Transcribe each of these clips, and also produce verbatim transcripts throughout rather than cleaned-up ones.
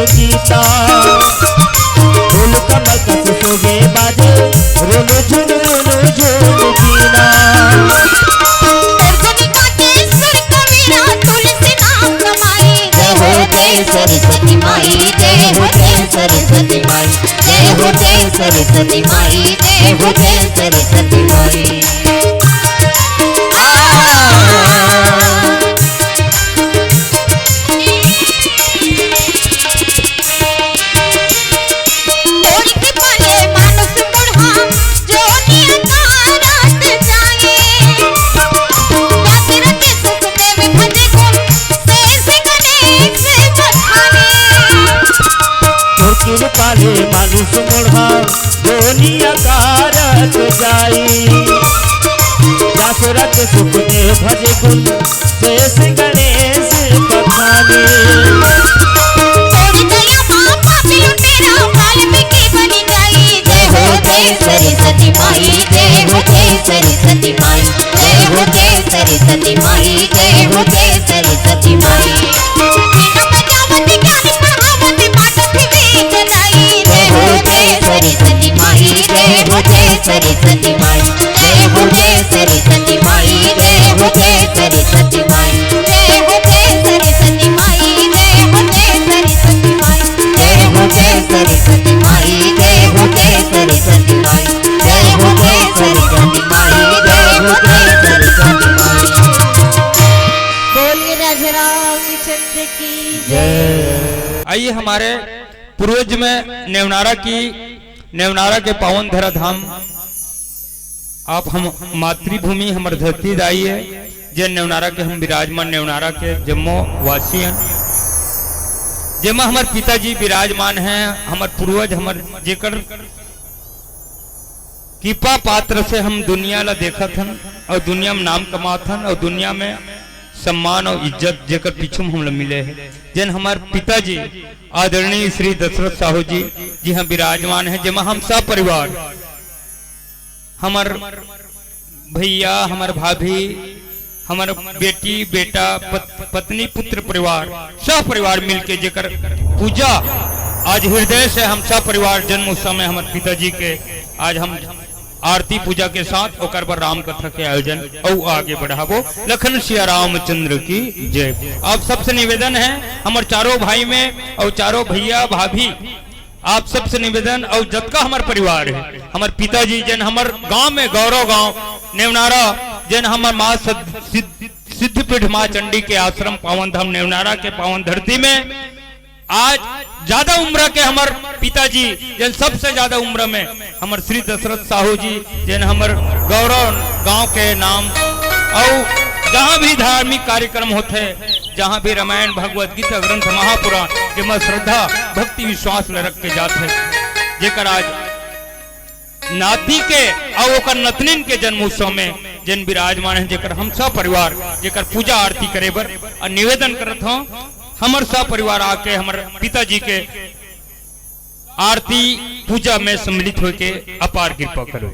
सीता। फूल कमल कस शोभे बाजे, रुनु झुनु रुनु झुनु बीना। जय हो जय सरस्वती माई, जय हो जय सरस्वती माई, जय हो जय सरस्वती माई, जय हो जय सरस्वती माई। आ। तोर कृपा ले मानुष मुड़हा जोनी अकारत जाए। दशरथ सुखदेव भजे गुण शेष गणेश बखाने। तोर कृपा ले मानुष मुड़हा जोनी अकारत जाई। दशरथ सुखदेव भजे गुण शेष गणेश बखाने। तोर दया मा पापी लुटेरा वाल्मीकि बनि जाई। जय हो जय सरस्वती माई, जय हो जय सरस्वती माई, जय हो जय सरस्वती माई, जय हो जय सरस्वती माई। वीणा बजावत ज्ञान पढ़ावत पाठ विवेक लाई। जय हो जय सरस्वती माई, जय हो जय सरस्वती माई, जय हो जय सरस्वती माई, जय हो जय सरस्वती माई, जय हो जय सरस्वती माई, जय हो जय सरस्वती माई, जय हो जय सरस्वती माई, जय हो जय सरस्वती माई, जय हो जय सरस्वती माई, जय हो जय सरस्वती माई। बोलिए राधे राम चंद्र की जय। आइए, हमारे पूर्वज में नेवनारा की, नेवनारा के पावन धरा धाम, आप हम मातृभूमि, हमर धरती दाई है, जे नेवनारा के हम विराजमान, नेवनारा के जम्मो वासी हैं, जेमा हमर पिताजी विराजमान हैं, हमर पूर्वज, हमर जेकर कृपा पात्र से हम दुनिया ला देखत हन और दुनिया में नाम कमात हन और दुनिया में सम्मान और इज्जत जेकर पीछू में हमला मिले है, जेन हमार पिताजी आदरणीय श्री दशरथ साहू जी, जी हाँ विराजमान है, जेमा हम सब परिवार, हमर भैया, हमर भाभी, हमर बेटी, बेटा, पत-, पत्नी, पुत्र परिवार, सब परिवार मिलके जेकर पूजा आज हृदय से हम सब परिवार जन्म उत्सव में हमर पिताजी के आज हम आरती पूजा के साथ ओकर बर राम कथा के आयोजन अउ आगे बढ़ाबो। लखन सिया रामचंद्र की जय। आप सबसे निवेदन है, हमर चारों भाई में और चारों भैया भाभी, आप सबसे निवेदन और जतका हमर परिवार है, हमर पिताजी जेन हमर गांव में गौरव गांव नेवनारा, जेन हमर माँ सद-, सिद्ध, सिद्धपीठ माँ चंडी के आश्रम पावन धाम नेवनारा के पावन धरती में आज ज्यादा उम्र के हमर पिताजी, जेन सबसे ज्यादा उम्र में हमर श्री दशरथ साहू जी, जेन हमर गौरव गांव के नाम, अउ जहां भी धार्मिक कार्यक्रम होथे, जहां भी रामायण, भगवत गीता, ग्रंथ, महापुराण, जेमा श्रद्धा, भक्ति, विश्वास ल रख के जात हे, जेकर आज नाती के अउ ओकर नतनिन के जन्म उत्सव में जेन विराजमान हे, जेकर हम सब परिवार जेकर पूजा आरती करे बर अउ निवेदन करत हौं, हमर सब परिवार आके हमर पिताजी के आरती पूजा में सम्मिलित होके अपार कृपा करो।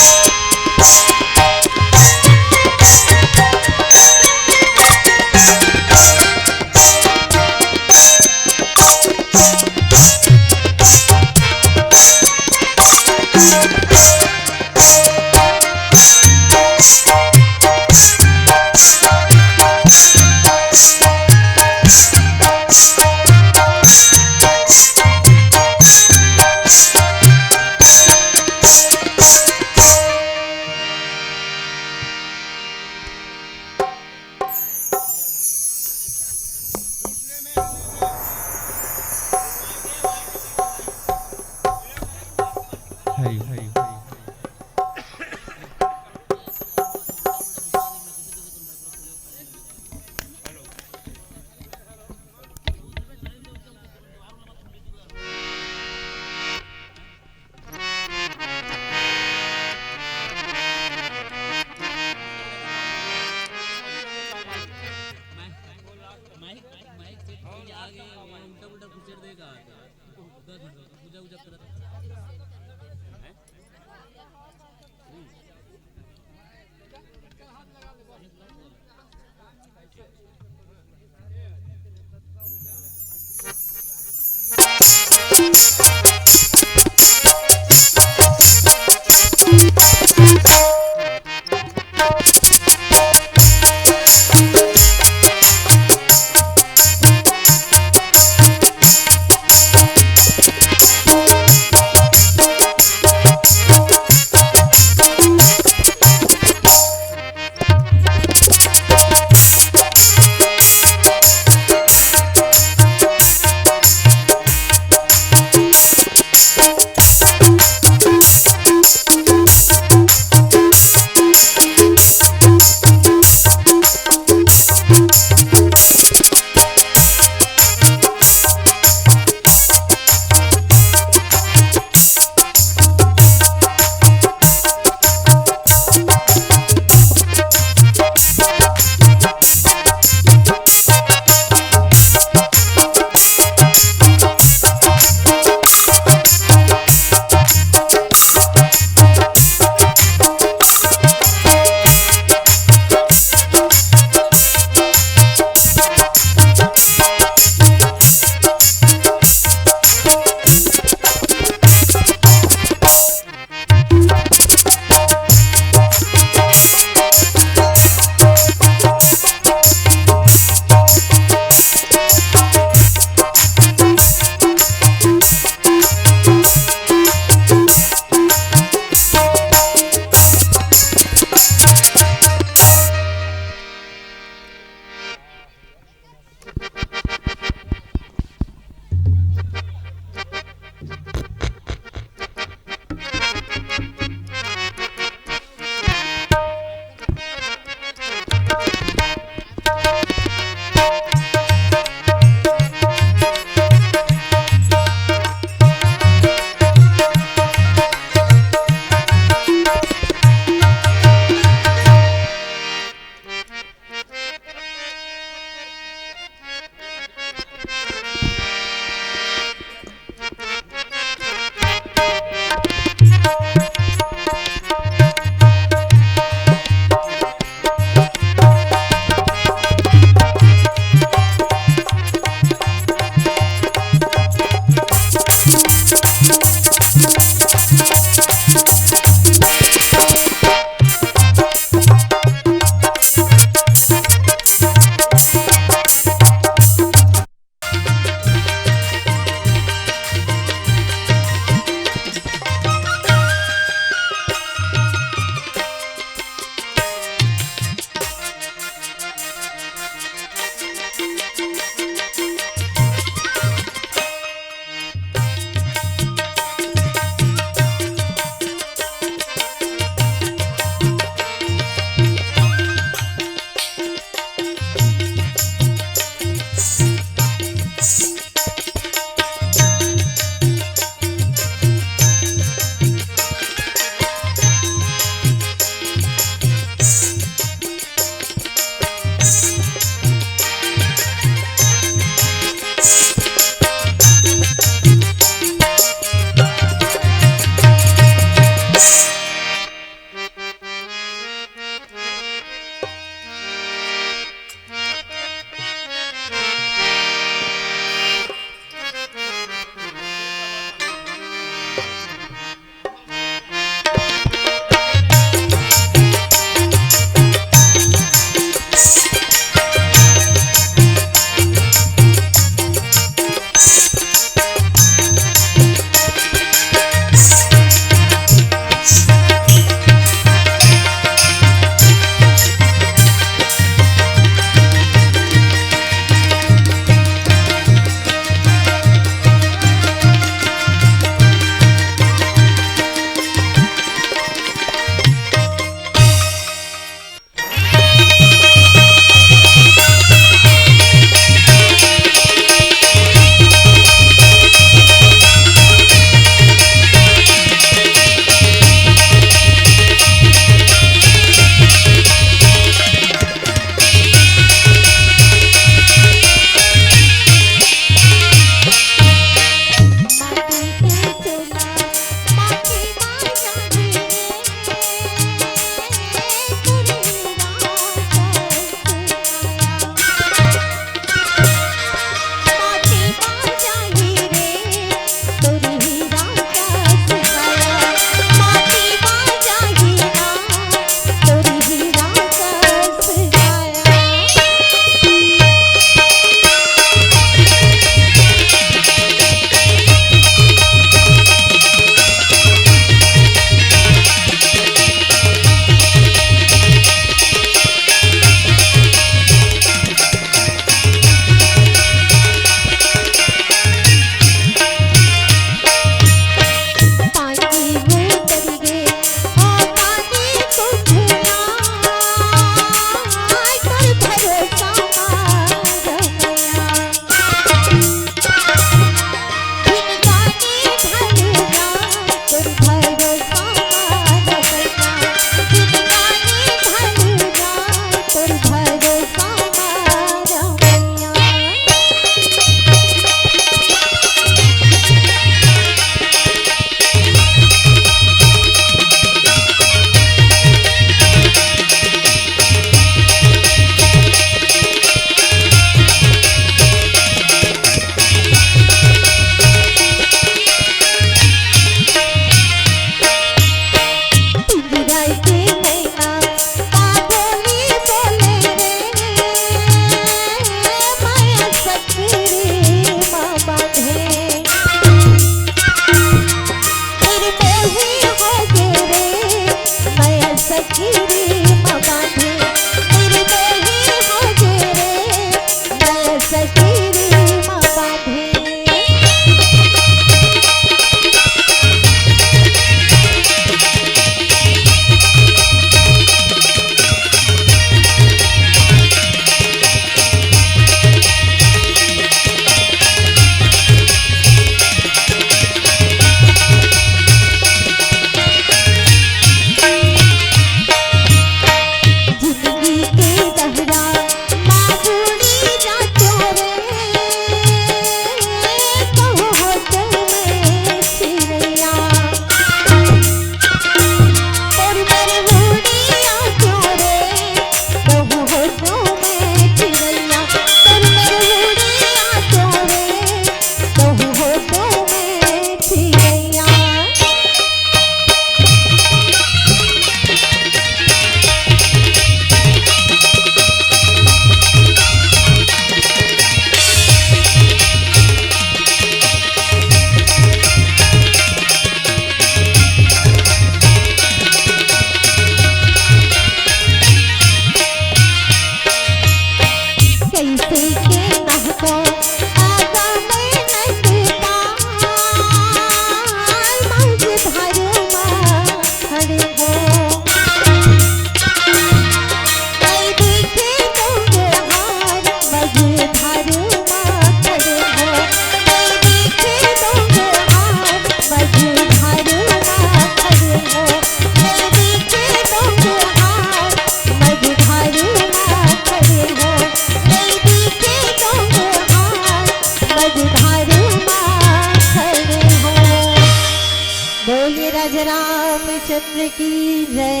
की जय।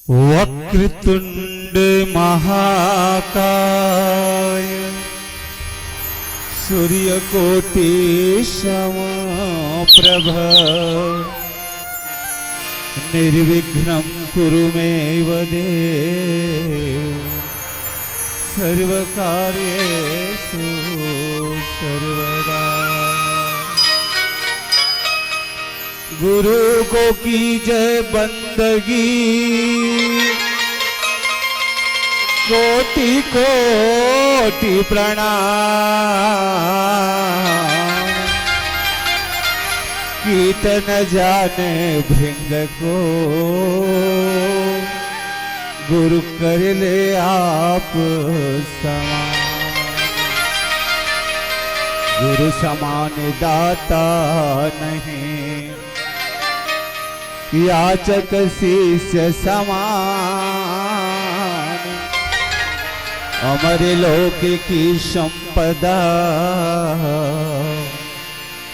वक्रतुंड महाकाय सूर्यकोटि समप्रभ निर्विघ्नं कुरु मे देव सर्वकार्येषु सर्वदा। गुरु को कीजे बंदगी, कोटि कोटि प्रणाम। कीट न जाने भृंग को, गुरु कर ले आप समान। गुरु समान दाता नहीं, याचक शिष्य समान। अमर लोक की संपदा,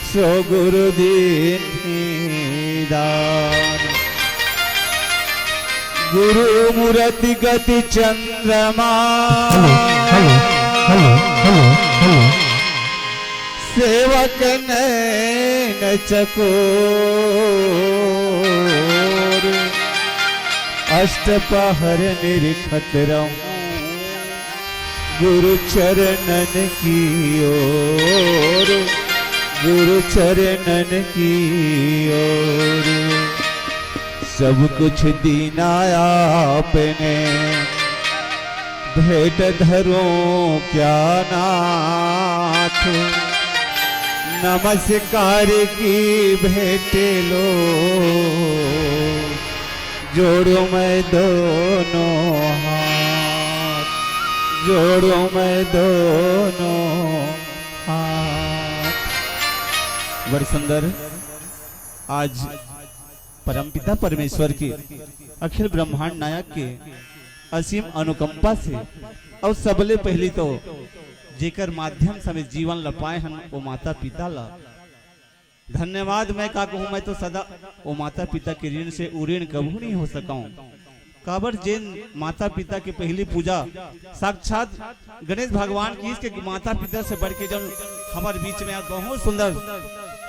सो गुरु दीन्ही दान। गुरु मूरति गति चंद्रमा। Hello, hello, hello, hello, hello. सेवक नैन चकोर। अष्ट पहर निरखत रहूं गुरु चरणन की ओर, गुरु चरणन की ओर। सब कुछ दीना आपने, भेंट धरूं क्या नाथ। नमस्कार की भेंट लो, जोड़ूं मैं दोनों हाथ, जोड़ूं मैं दोनों हाथ। बड़ी सुंदर। आज परमपिता परमेश्वर के, अखिल ब्रह्मांड नायक के असीम अनुकंपा से अउ सबले पहिली तो जेकर माध्यम से हमें जीवन ल पाए हन, वो माता पिता ला धन्यवाद। मैं का कहूँ, मैं तो सदा वो माता पिता के ऋण से उऋण कभू नहीं हो सकाऊं। काबर जेन माता पिता के पहिली पूजा साक्षात गणेश भगवान की, इसके माता पिता से बढ़ के जौन हमर बीच में आज बहुत सुंदर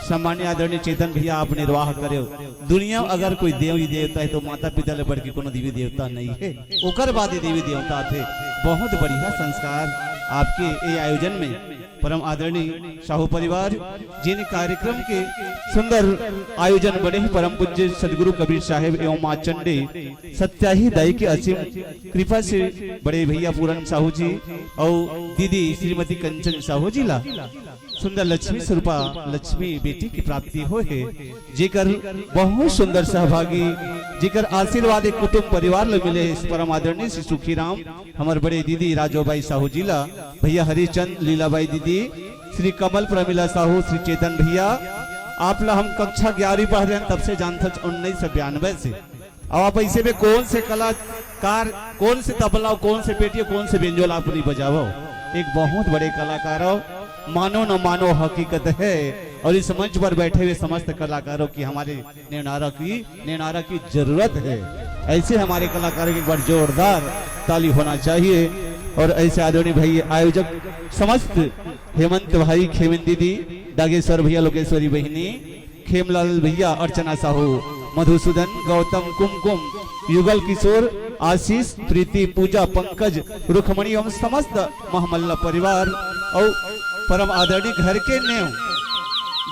सम्मान्य आदरणीय चेतन भैया आप निर्वाह करे हो। दुनिया में अगर कोई देवी देवता है तो माता पिता ले बढ़ के कोनो देवी देवता नहीं है, ओकर बाद ही देवी देवता थे। बहुत बढ़िया संस्कार आपके ये आयोजन में। परम आदरणीय साहू परिवार, जिन कार्यक्रम के सुंदर आयोजन बने हैं, परम पूज्य सदगुरु कबीर साहेब एवं माँ चंडी सत्याही दाई के असीम कृपा से बड़े भैया पूरन साहू जी और दीदी श्रीमती कंचन साहू जी ला सुंदर लक्ष्मी स्वरूपा लक्ष्मी बेटी की प्राप्ति होय हे, जेकर बहुत सुंदर सहभागी, जेकर आशीर्वाद एक कुटुंब परिवार ल मिले हे, इस परम आदरणीय श्री सुखी राम, हमर बड़े दीदी राजो बाई साहू जी ला, भैया हरिचंद, लीलाबाई दीदी, श्री कमल प्रमिला साहू, श्री चेतन भैया, आप ला हम कक्षा ग्यारहवीं पढ़ रहे हैं तब से जानथन, उन्नीस सौ बयानबे से। अब आप ऐसे में कौन से कलाकार, कौन से तबला, कौन से पेटी, कौन से बेंजो ला आप नहीं बजावो, एक बहुत बड़े कलाकार हो, मानो न मानो हकीकत है। और इस मंच पर बैठे हुए समस्त कलाकारों की, हमारे नेनारा की, नेनारा की जरूरत है। ऐसे हमारे कलाकारों की एक बार जोरदार ताली होना चाहिए। और ऐसे आदरणीय भाई आयोजक समस्त हेमंत भाई, खेमन दीदी, डागेश्वर भैया, लोकेश्वरी बहिनी, खेमलाल भैया, अर्चना साहू, मधुसूदन, गौतम, कुमकुम, युगल किशोर, आशीष, प्रीति, पूजा, पंकज, रुखमणी एवं समस्त महमल्ला परिवार और परम आदरणीय घर के नेव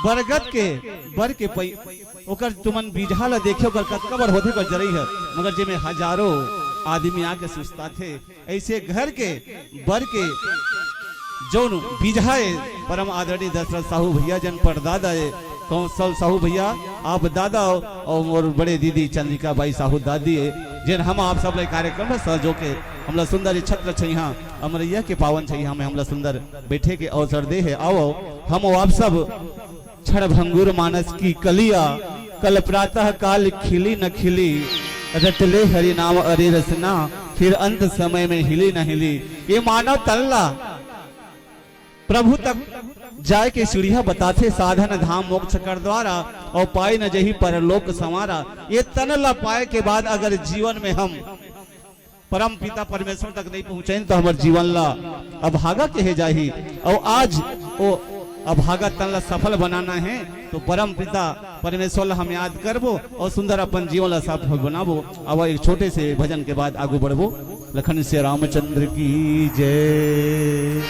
बरगद के बर के पै-, ओकर तुमन बीजहा ला देखे, ओकर कतका बड़ होथे ओकर जरई ह, मगर जेमे हजारों आदमी आके सुस्ताथे, ऐसे घर के बर के जौन बीजहा ए, परम आदरणीय दशरथ साहू भैया जन परदादा ए, कौशल साहू भैया आप दादा हो, और मोर बड़े दीदी चंद्रिका बाई साहू दादी ए, जेन हम आप सब ले कार्यक्रम में सहजो के हमला सुंदर ये छत्र छैहा अमरैया के पावन छैहा में हमला सुंदर बैठे के अवसर दे हे। आओ हम आप सब क्षण भंगुर मानस की कलिया, कल प्रातः काल खिली न खिली, रटले हरि नाम अरे रसना, फिर अंत समय में हिली न हिली। ये मानव तन ला प्रभु तक जाय के सीढ़िया बताथे, साधन धाम मोक्ष कर द्वारा, अउ पाए न जही परलोक संवारा। ये तन ला पाए के बाद अगर जीवन में हम परम पिता परमेश्वर तक नहीं पहुँचेन, तो हमर जीवन ला अभागा कहे जाही। अउ आज वो अभागा तन ला सफल बनाना हे, तो परम पिता परमेश्वर ला हम याद करबो अउ सुंदर अपन जीवन ला सफल बनाबो। अब एक छोटे से भजन के बाद आगू बढ़बो। लखन से रामचंद्र की जय।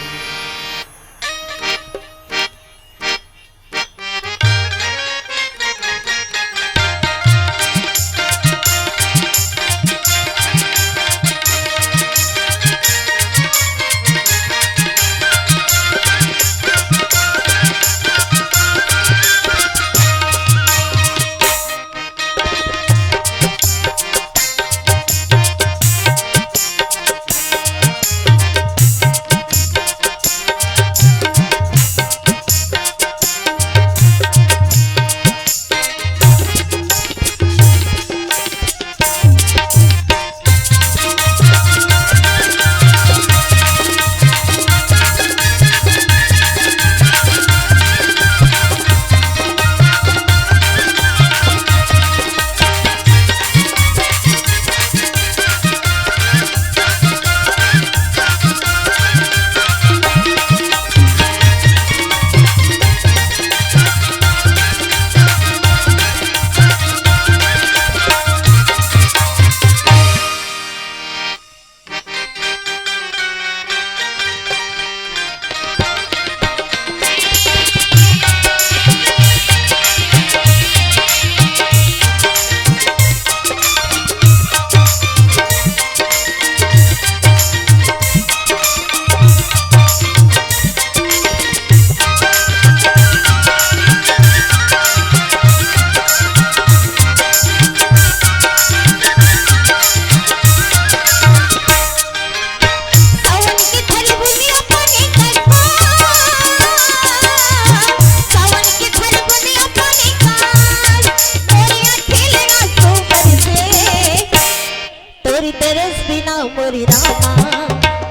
तोरी तरस बिना मोरी रामा,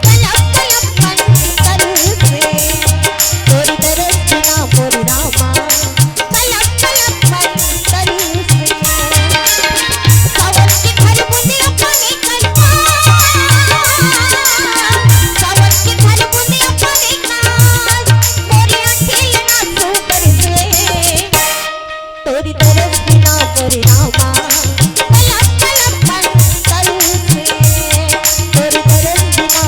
कलप कलप मन तरसे। तोरी तरस बिना मोरी रामा, कलप कलप मन तरसे। सावन के घर बुंदिया पानी करता, सावन के घर बुंदिया पानी करता, मोरी आँखी ना तू तरसे। तोरी तरस बिना मोर रामा, कलप कलप मन तरसे। तोरी तरस बिना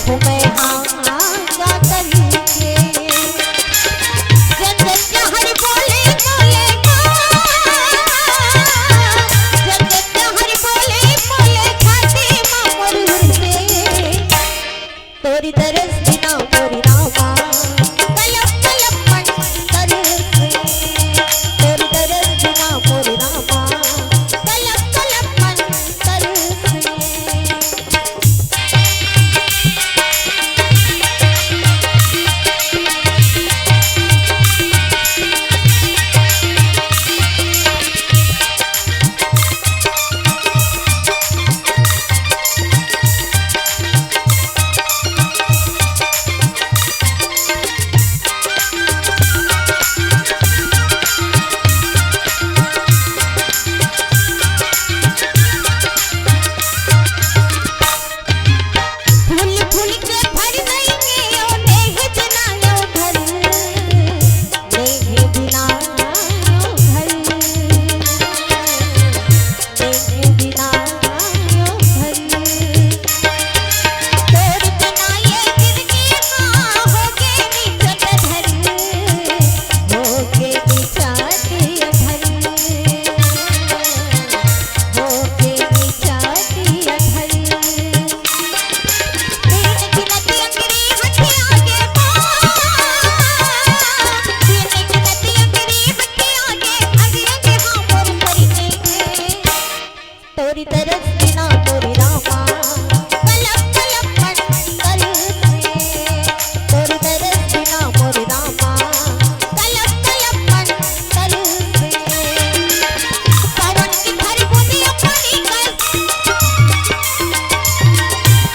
घूमे आंगा करके। जन जन जहर बोले बोले माँ, जन जन जहर बोले बोले छाती माँ मोर हुरसे। तोरी दरस बिना मोरी रामा, कलप कलप मन तरसे। तोरी दरस बिना मोरी रामा, कलप कलप मन तरसे। फूल फूल के भर नहीं के ओ नेह बिना ओ घर, नेह बिना ओ घर, नेह बिना ओ घर। तोर बिना ये जिंदगी हाँ होगे नी जटाधारी, होगे नी जटाधारी, होगे नी जटाधारी। तोरी तरस बिना मोरे रामा, कलप कलप मन तरसे। तोरी तरस बिना मोरे रामा, कलप कलप मन तरसे। सावन के भर बुंदिया पानी कर,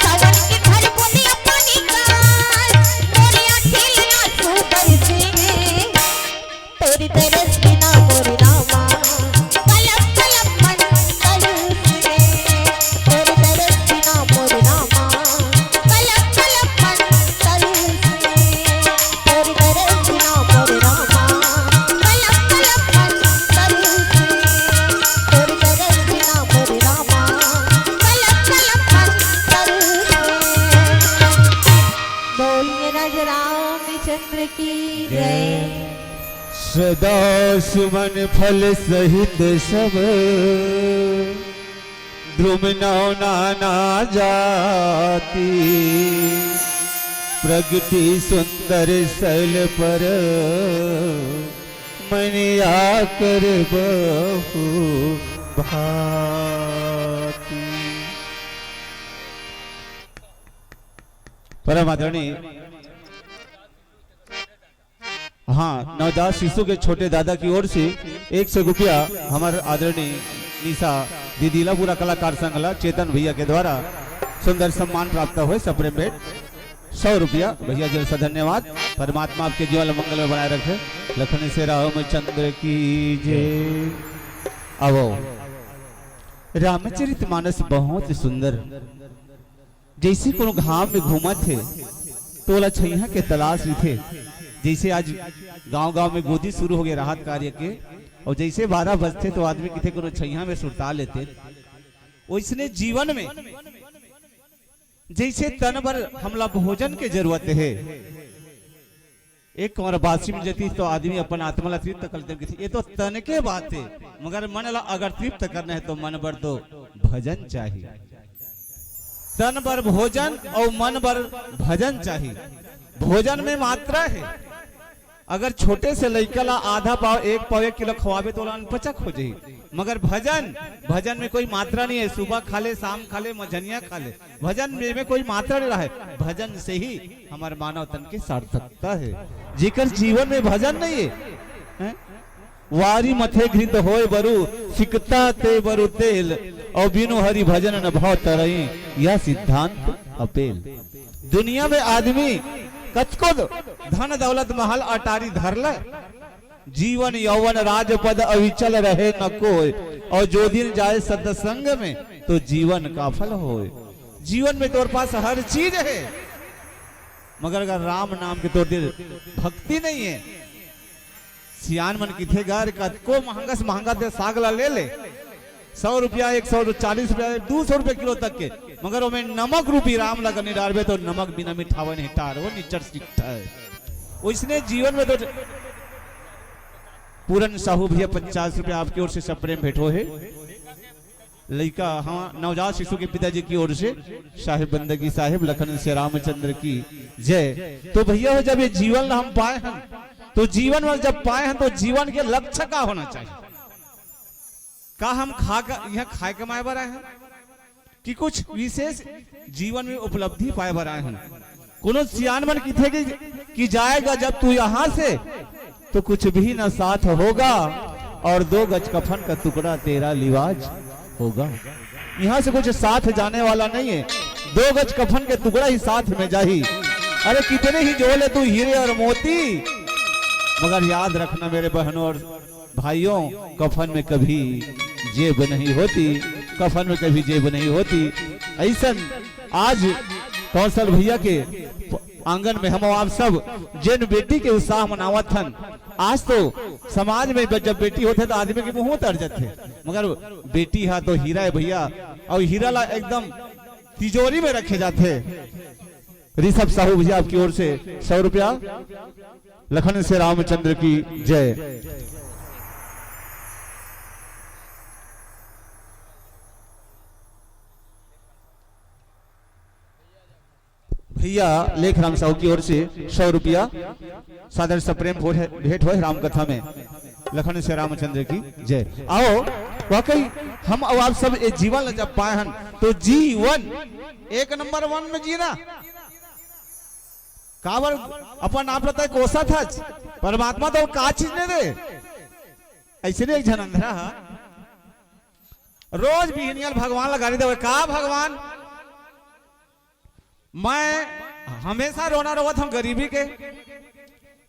सावन के भर बुंदिया पानी कर, मोरे आँखी ले आंसू बरसे। तोरी तरस बिना मोरे रामा, कलप कलप मन तरसे। तोरी तरस बिना मोरे रामा, कलप कलप मन तरसे। तोरी तरस बिना मोरे रामा, कलप कलप मन तरसे। तोरी तरस बिना मोरे रामा, कलप कलप मन तरसे। बोलिए राजा रामचंद्र की जय। सदा सुमन फल सहित सब द्रुम नौ नाना जाति। प्रगति सुंदर सल पर मनिया कर बहु भांति। परम आदरणीय हाँ, नवजात शिशु के छोटे दादा की ओर से एक सौ रुपया हमारे आदरणीय निशा दीदी ला, पूरा कलाकार संघ ला, चेतन भैया के द्वारा सुंदर सम्मान प्राप्त हुए, सप्रेम भेंट सौ रुपया। भैया जी से धन्यवाद। परमात्मा आपके जीवन मंगल में बनाए रखे। लखन से रामचंद्र की जय। अब रामचरित मानस बहुत सुंदर। जैसे कोनो घाम में घूमत हे, तो ओला छइहां के तलाश रहिथे। जैसे आज गांव-गांव में गोदी शुरू हो गए राहत कार्य के, और जैसे बारह बजथे, तो आदमी किथे कोनो छइहां में सुरता लेथे। ओइसने जीवन में जैसे तन बर हमला भोजन के जरूरत हे, एक कमर बासी मिल जतिस तो आदमी अपन आत्मा ला तृप्त कर लेथे। ये तो तन के बात हे, मगर मन ला अगर तृप्त करना हे तो मन बर तो भजन चाही। तन बर भोजन और मन बर भजन चाही। भोजन में मात्रा हे। अगर छोटे से लइका ला आधा पाव, एक पाव, एक किलो खवाबे तो ओला अनपचक हो जाही। मगर भजन, भजन में कोई मात्रा नहीं हे। सुबह खा ले, शाम खा ले, मझनिया खा ले, भजन में, में कोई मात्रा नहीं रहे। भजन से ही हमारे मानव तन के सार्थकता हे। जेकर जीवन में भजन नहीं हे, हैं? वारी मथे घृत होय बरु, सिकता ते बरु तेल, और बिनु हरि भजन न भव तरई, यह सिद्धांत अपेल। दुनिया में आदमी कतको धन दौलत महल अटारी धर ले, जीवन यौवन राजपद अविचल रहे न कोय, और जो दिन जाए सत्संग में तो जीवन काफल होय। जीवन में तोर पास हर चीज हे, मगर अगर राम नाम के तोर दिल भक्ति नहीं हे, सियान मन किथे गा रे, कतको महंगा से महंगा ते साग ला ले ले, सौ रुपया, एक सौ चालीस रुपया, दो सौ रुपया किलो तक के, मगर ओमे नमक रूपी राम ला अगर नहीं डारबे तो नमक बिना मिठावे नहीं टार, वो निचर सिकथा है। ओइसने जीवन में तो पूरन साहू भैया पचास रुपया आपकी ओर से सप्रेम भेंट होहे। लइका, हाँ, नवजात शिशु के पिताजी की ओर से साहेब बंदगी साहेब लखन से रामचंद्र की जय। तो भैया हो, जब ये जीवन ला हम पाए हन, तो जीवन में जब पाए हन तो जीवन के लक्ष्य का होना चाहिए? का हम खा के, यहाँ खाए कमाए बर आए हन कि कुछ विशेष जीवन में उपलब्धि पाए बर आए हन? कोनो सियान मन किथे कि, कि जाएगा जब तू यहाँ से तो कुछ भी ना साथ होगा और दो गज कफन का टुकड़ा तेरा लिवाज होगा। यहाँ से कुछ साथ जाने वाला नहीं है, दो गज कफन के टुकड़ा ही साथ में जाही। अरे कितने ही जोड़ ले तू हीरे और मोती, मगर याद रखना मेरे बहनों और भाइयों, कफन में कभी जेब नहीं होती, कफन में कभी जेब नहीं होती। ऐसन आज कौशल भैया के आंगन में हम आप सब जेन बेटी के उत्साह मनावत हन। आज तो समाज में जब बेटी होथे तो आदमी के मुंह तर जाथे, मगर बेटी हा तो हीरा है भैया, और हीरा ला एकदम तिजोरी में रखे जाथे। ऋषभ साहू भैया आपकी ओर से सौ रुपया। लखन से रामचंद्र की जय। भैया लेखराम साहू की ओर से सौ रुपया सादर सप्रेम भोज है, भेंट होय राम कथा में। लखन से रामचंद्र की जय। आओ, वाकई हम अउ आप सब ये जीवन ला जब पाए हन तो जीवन एक नंबर वन में जीना। काबर अपन आप ला तय कोसत हच, परमात्मा तो का चीज नहीं दे। ऐसे नहीं, एक झन अंधरा हा रोज बिहनिया भगवान ला गारी देवे, का भगवान मैं हमेशा रोना रोवत हूँ गरीबी के।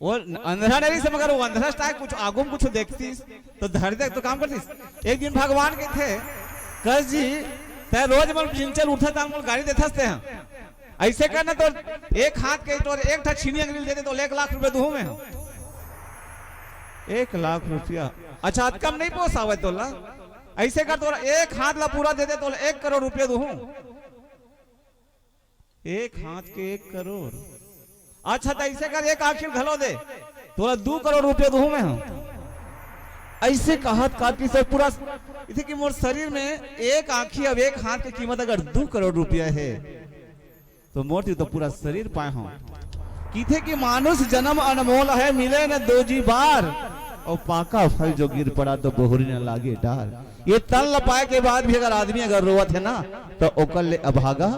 वो अंधरा नहीं से, मगर वो अंधरा स्टाइल कुछ आगू में कुछ देखतीस तो धर दे तो काम करतीस। एक दिन भगवान के थे, कस जी, तै रोज मन जिनचल उठे तान मोल गारी देथस ते हैं। ऐसे करना तो एक हाथ के तोर एक ठा छीनी अंगली दे दे तो एक लाख रुपए दूहूं मैं। एक लाख रुपया? अच्छा, अत कम नहीं पोसावे तोला। ऐसे कर, तोर एक हाथ ला पूरा दे दे तो एक करोड़ रुपया दूहूं। एक हाथ के एक करोड़। अच्छा, तो ऐसे कर, एक आंखी घलो दे, तोला दू करोड़ रुपया दूहूं मैं। हम ऐसे कहत कहत कि सर पूरा इथे कि मोर शरीर में एक आंखी अब एक हाथ के कीमत अगर दू करोड़ रुपया है तो मोर ती तो पूरा शरीर पाए हूं। किथे कि मानुष जन्म अनमोल है, मिले न दो जी बार, और पाका फल जो गिर पड़ा तो बहुरी न लागे डार। ये तन ल पाए के बाद भी अगर आदमी अगर रोवत है ना, तो ओकर ले अभागा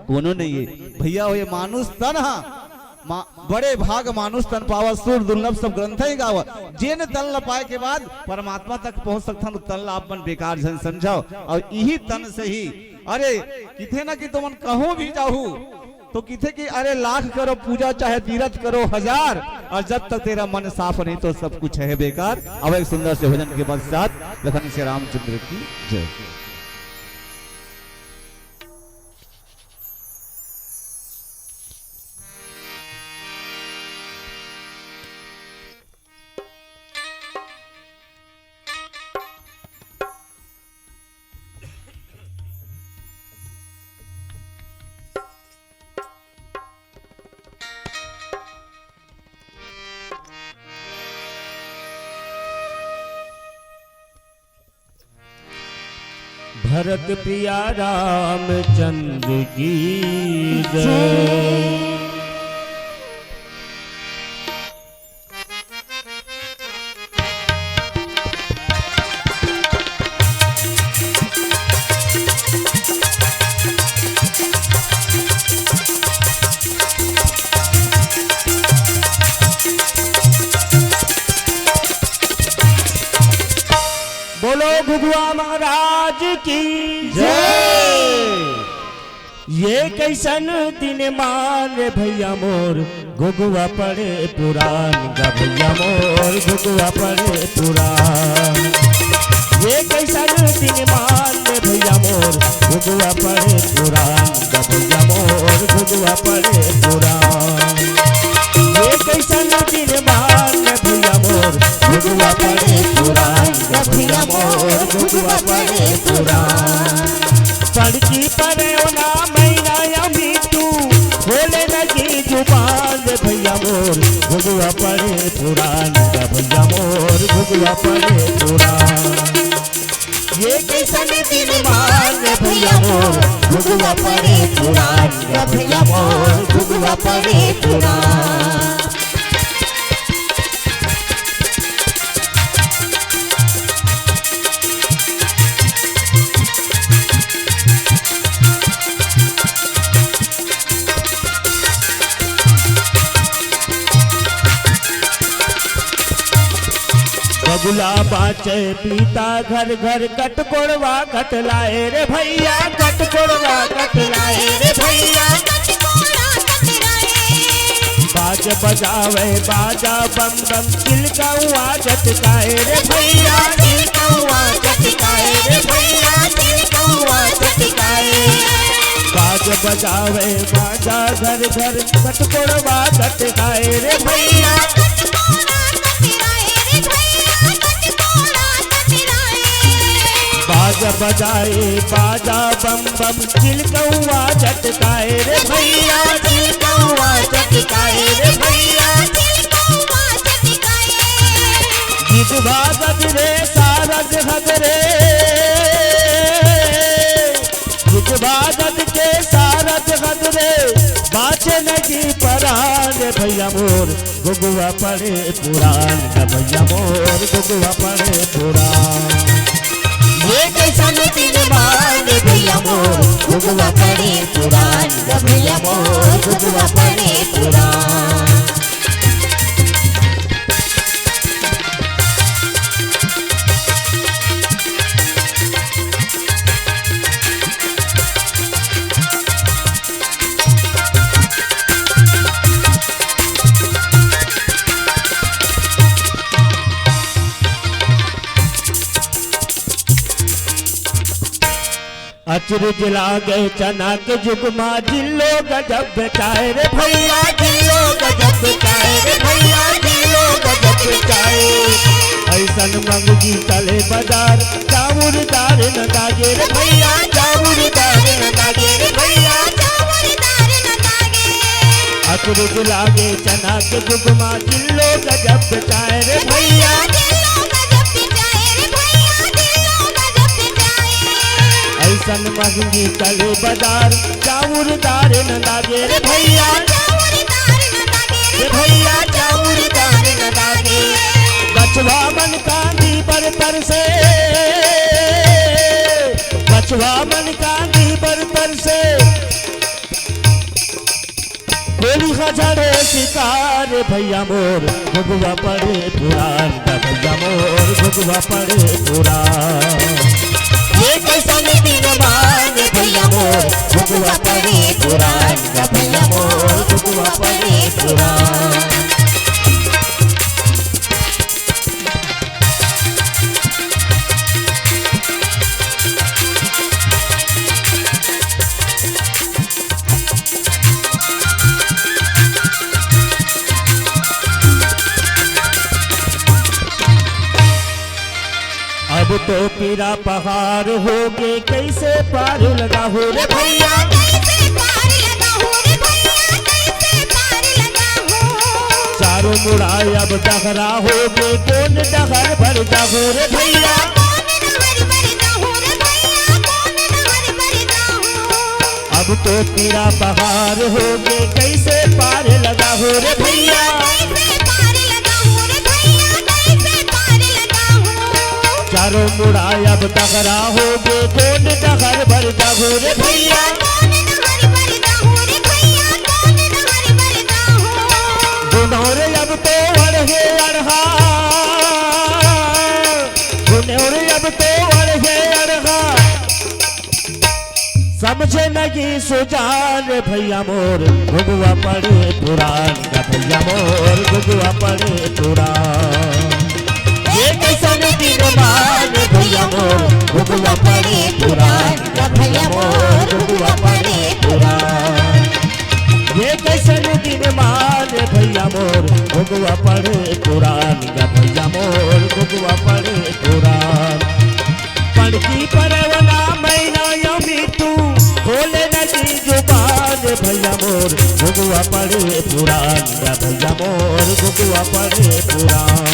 कोनो नहीं है। भैया, ये मानुष तन हा, मा-, बड़े भाग मानुष तन पावा, सुर दुर्लभ सब ग्रंथ ही गावा। जेन तन ल पाए के बाद परमात्मा तक पहुंच सकथन, तन ल आप मन बेकार झन समझाओ। और यही तन से ही, अरे, किथे ना कि तुमन कहूं भी जाहू, तो किथे कि अरे लाख करो पूजा चाहे तीरथ करो हजार, और जब तक तेरा मन साफ नहीं तो सब कुछ है बेकार। अब एक सुंदर से भजन के पश्चात लखन से रामचंद्र की जय। भरत प्रिया रामचंद्र की जय। बोलो घुघुआ महाराज की जय। ये कैसन दिन मान भैया मोर, घुघुआ पड़े पुरान गा भैया मोर, घुघुआ पड़े पुरान। ये कैसन दिन मान भैया मोर, घुघुआ पड़े पुरान गा भैया मोर, घुघुआ पड़े पुरान। ये कैसन दिन मान भैया मोर, घुघुआ पड़े पुरान गा भैया मोर, घुघुआ पड़े पुरान। पड़की पड़े ओ नाम घुघुवा पड़े पुरान गा भैया मोर, घुघुवा पड़े पुरान। ये कइसन दिन मान भैया मोर, घुघुवा पड़े पुरान गा भैया मोर, घुघुवा पड़े पुरान। बगुला बाँचे पीता घर घर, कटकोड़वा कटलाए रे भैया, कटकोड़वा कटलाए रे भैया। बाज बजावे बाजा बम बम, चिलकौआ चटकाए रे भैया, चिलकौआ चटकाए रे भैया, चिलकौआ चटकाए। बाज बजावे बाजा घर घर, कटकोड़वा कटकाए रे भैया। बाजा बजाए बाजा बम बम, चिलकौआ चटकाए रे भैया, चिलकौआ चटकाए रे भैया। गिद्ध भागत रे सारद हद रे, गिद्ध भागत के सारद हद रे, बाँचे नगी परान रे भैया मोर। घुघुवा पड़े पुरान गा भैया मोर, घुघुवा पड़े पुरान। ये कइसन दिन मान भैया मोर, घुघुवा पड़े पुरान गा भैया मोर, घुघुवा पड़े पुरान। अचरज लागे चना के जुगमा, जिल्लो गजब बेचाए रे भैया, जिल्लो गजब बेचाए रे भैया, जिल्लो गजब बेचाए। अइसन मंगजी तले बाजार, चाउर दार न लागे रे भैया, चाउर दार न लागे रे भैया। अचरज लागे चना के जुगमा, जिल्लो गजब बेचाए रे भैया। अइसन महंगी तले बाजार, चाउर दार न लागे रे भैया। रे भैया, चाउर दार न लागे। बचवा मन कांदी पर पर से, बचवा मन कांदी पर पर से। होली का झड़े शिकार भैया मोर, घुघुवा पड़े पुरान गा भैया मोर, घुघुवा पड़े पुरान। ये कइसन दिन मान भैया मोर, घुघुवा पड़े पुरान गा भैया मोर, घुघुवा पड़े पुरान। अब तो पीरा पहाड़ होगे, कइसे पार लगाहू रे भैया। कइसे पार लगाहू रे भैया, कइसे पार लगाहू। चारों मुड़ा अब डहरा होगे, कोन डहर बर जाहू रे भैया। कोन डहर बर जाहू रे भैया, कोन डहर बर जाहू। अब तो पीरा पहाड़ होगे, कइसे पार लगाहू रे भैया। कइसे पार लगाहू रे भैया, कइसे पार लगाहू। चारों मुड़ा अब डहरा होगे, कोन डहर बर जाहू रे भैया। कोन डहर बर जाहू रे भैया, कोन डहर बर जाहू। दुनों रे अब तो अड़हे अड़हा, दुनों रे अब तो अड़हे अड़हा। समझे नगी सुजान भैया मोर, घुघुवा पड़े पुरान गा भैया मोर, घुघुवा पड़े पुरान। ये कइसन दिन मान भैया मोर, घुघुवा पड़े पुरान गा भैया मोर, घुघुवा पड़े पुरान। ये कइसन दिन मान भैया मोर, घुघुवा पड़े पुरान गा भैया मोर, घुघुवा पड़े पुरान। पड़की परवना मैना या मीठू, खोले नदी जुबान भैया मोर घुघुआ पड़े पुरान, या भैया मोर घुघुआ पड़े पुरान।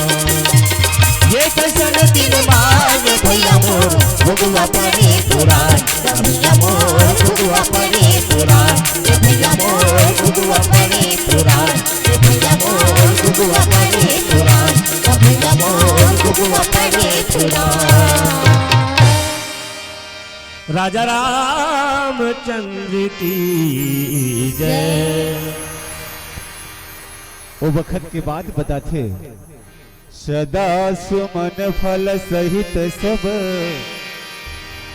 ये कैसन दिन माय भैया मोर घुघुआ पड़े पुरान, या भैया मोर घुघुआ पड़े पुरान, ये भैया मोर घुघुआ पड़े पुरान, ये भैया मोर घुघुआ पड़े पुरान, या भैया मोर घुघुआ पड़े पुरान। राजा रामचंद्र की जय। ओ बखत के बात बताथे। सदा सुमन फल सहित सब।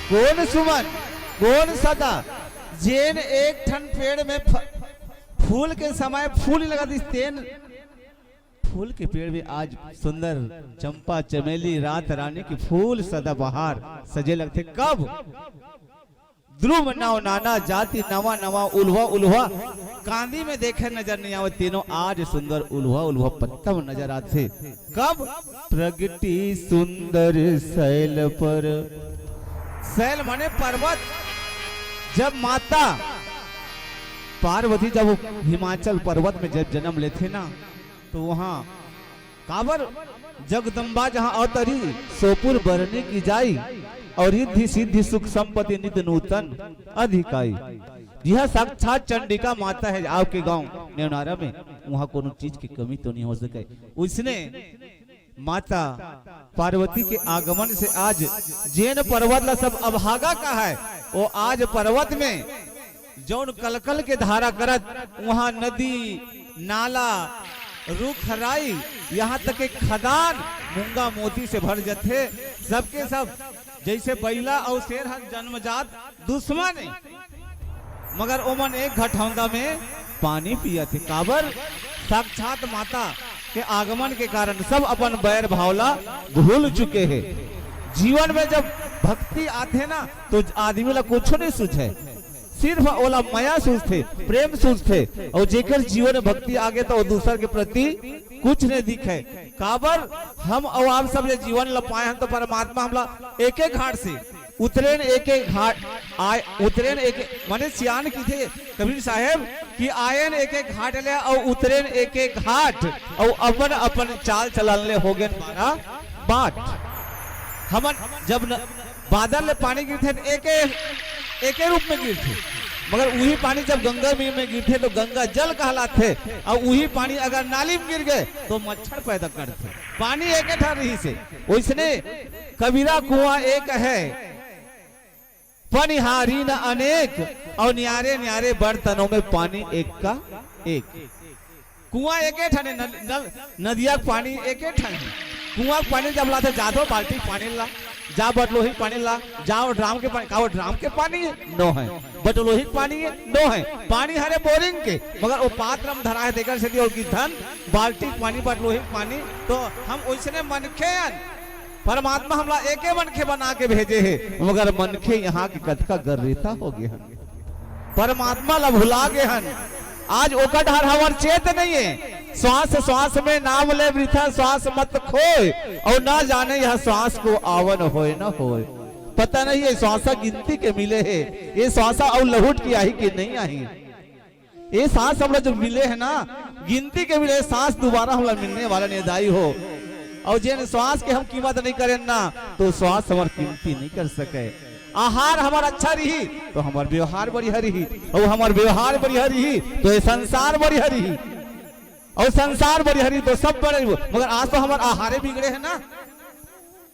कोन सुमन, कोन सदा? जेन एक ठन पेड़ में फ-, फूल के समय फूल लगा दिस, तेन फूल के पेड़ में आज सुंदर चंपा, चमेली, रात रानी के फूल सदाबहार सजे लगथे। कब? द्रुम नव नाना जाति, नवा नवा उल्हा उल्हा कांदी में देखे नजर नहीं आवत, तेनो आज सुंदर उल्हा उल्हा पत्ता में नजर आथे। कब? प्रगटी सुंदर सैल पर। सैल माने पर्वत। जब माता पार्वती जब हिमाचल पर्वत में जब जन्म लेथे ना, तो वहाँ काबर जगदम्बा जहाँ अवतरी, सोपुर बरनी की जाई, और रिद्धि सिद्धि सुख संपत्ति नित नूतन अधिकाई। यह साक्षात चंडिका माता है आपके गांव नेवनारा में, वहाँ कोनो चीज की कमी तो नहीं हो सके। उसने माता पार्वती के आगमन से आज जेन पर्वत ला सब अभागा कहाय, वो आज पर्वत में जौन कलकल के धारा करत, वहाँ नदी, नाला, रुख, राई, यहाँ तक के खदान मूंगा मोती से भर जथे। सबके सब जैसे बैला अउ शेर ह जन्मजात दुश्मन हे, मगर ओमन एक घटौंदा में पानी पियत हे। काबर? साक्षात माता के आगमन के कारण सब अपन बैर भाव ला भूल चुके हे। जीवन में जब भक्ति आथे ना, तो आदमी ला कुछो नहीं सूझे, सिर्फ ओला मया सूझथे, प्रेम सूझथे, अउ जेकर जीवन में भक्ति आगे, तो वो दूसर के प्रति कुछ नहीं दिखे। काबर? हम अउ आप सब ये जीवन ला पाए हन, तो परमात्मा हमला एक एक घाट से उतरेन, एक एक घाट आए, उतरेन एक, माने सियान किथे कबीर साहेब कि आयन एक एक घाट ले अउ उतरेन एक एक घाट, अउ अपन अपन चाल चलन ले हो गेन बारह बाट। हमन जब न, बादर ले पानी गिरथे त एके, एके रूप में गिरथे, मगर उही पानी जब गंगा में, में गिरथे तो गंगा जल कहलाथे, अउ उही पानी अगर नाली में गिर गए तो मच्छर पैदा करथे। पानी एके ठन रहिसे। ओइसने कबीरा कुआं एक है, पनिहारी न अनेक, अउ न्यारे न्यारे बर्तनों में पानी एक का एक। कुआं एके ठन हे, नल-, नल-, नदिया के पानी एके ठन हे। कुआं के पानी जब लाथे, जा तो बाल्टी के पानी ला, जा बटलोही के पानी ला, जा वो ड्राम के पानी, का वो ड्राम के पानी हे? नो हे। बटलोही के पानी हे? नो हे। पानी हरे बोरिंग के, मगर वो पात्र में धरा हे, तेकर सेती वो गिरथन बाल्टी के पानी, बटलोही के पानी। तो हम ओइसने मनखे हन, परमात्मा हमला एके मनखे बना के भेजे हे, मगर मनखे यहाँ के कतका गर्रेता हो गए हन, परमात्मा ला भुला गए हन। आज ओकर डहर हमर चेत नहीं हे। श्वास श्वास में नाम ले वृथा श्वास मत खोए, अउ ना जाने यह श्वास को आवन होए न होए। पता नहीं ये श्वासा गिनती के मिले हे, ये श्वासा अउ लहुट के आही कि नहीं आही। ये सांस हमला जो मिले हे ना, गिनती के मिले, सांस दोबारा हमला मिलने वाला नहीं दाई हो। अउ जेन श्वास के हम कीमत नहीं करेन ना, तो श्वास हमर कीमती नहीं कर सके। आहार हमर अच्छा रही, तो हमर व्यवहार बढ़िया रही, अउ हमर व्यवहार बढ़िया रही, तो ये संसार बढ़िया रही, अउ संसार बढ़िया रही, तो सब बढ़िया रही। मगर आज तो हमर आहारे बिगड़े हे ना,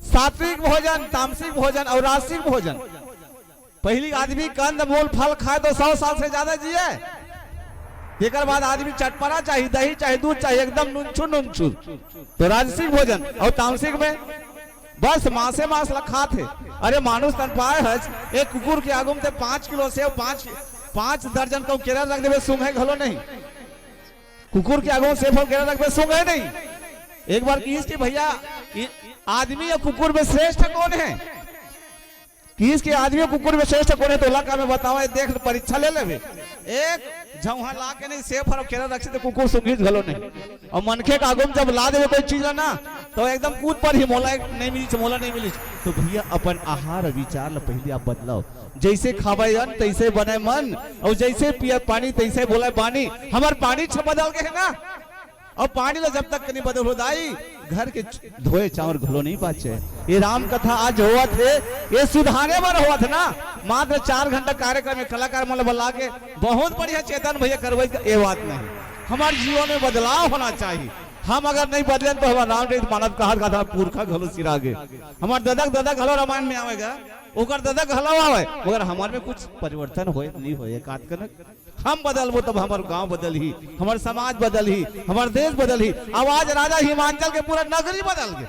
सात्विक भोजन, तामसिक भोजन अउ राजसिक भोजन। पहिली आदमी कंद मूल फल खाए तो सौ साल से ज्यादा जिए। एकर बाद आदमी चटपरा चाही, दही चाही, दूध चाही, एकदम नुनछुर नुनछुर। तो राजसिक भोजन अउ तामसिक में बस मांसे मांस ला खात हे। अरे मानुष तन पाए हस, एक कुकुर के आगू में ते पाँच किलो सेव, पाँच, पाँच दर्जन कहूं केरा रख देबे, सूंघे घलो नहीं। कुकुर के आगू में सेव अउ केरा रखबे, सूंघे नहीं। एक बार किहिस कि भैया, ई आदमी या कुकुर में श्रेष्ठ कौन है? किहिस कि आदमी कुकुर में श्रेष्ठ कौन है? तो ओला का मैं बतावा, ये देख, परीक्षा ले लेबे। एक झौहा ला के नहीं, सेब हर केरा रखी तो कुकुर सुंघी घलो नहीं। अउ मनखे के आगू में जब ला देवे कोई चीज ला ना, तो एकदम कूद परही, "मोला एक नहीं मिलिस, मोला नहीं मिलिस।" तो भैया, अपन आहार विचार ला पहिली आप बदलाव। जैसे खावे अन्न, तैसे बने मन, अउ जैसे पिए पानी, तैसे बोले बानी। हमर पानी छ बदल गे हे ना, अउ पानी ला जब तक नहीं बदल हो दाई, घर के च-, धोए चाउर घलो नहीं बाचे। ये राम कथा आज होवत हे, ये सुधारे बर होवत हे ना। मात्र चार घंटा कार्यक्रम में कलाकार मन ला बला के बहुत बढ़िया चेतन भैया करवई, ये बात नहीं। हमारे जीवन में बदलाव होना चाहिए। हम अगर नहीं बदलेन तो हमार रामचरित मानस कहात कहात पुरखा घलो सिरा गे। हमार ददा के ददा घलो रामायण में आवेगा, ओकर ददा घलो आवे, मगर हमार में कुछ परिवर्तन होए नहीं होए, एकाध कनक हम बदलबो तब हमर गांव बदलही, हमर समाज बदलही, हमर देश बदलही। अब आज राजा हिमांचल के पूरा नगरी बदल गे।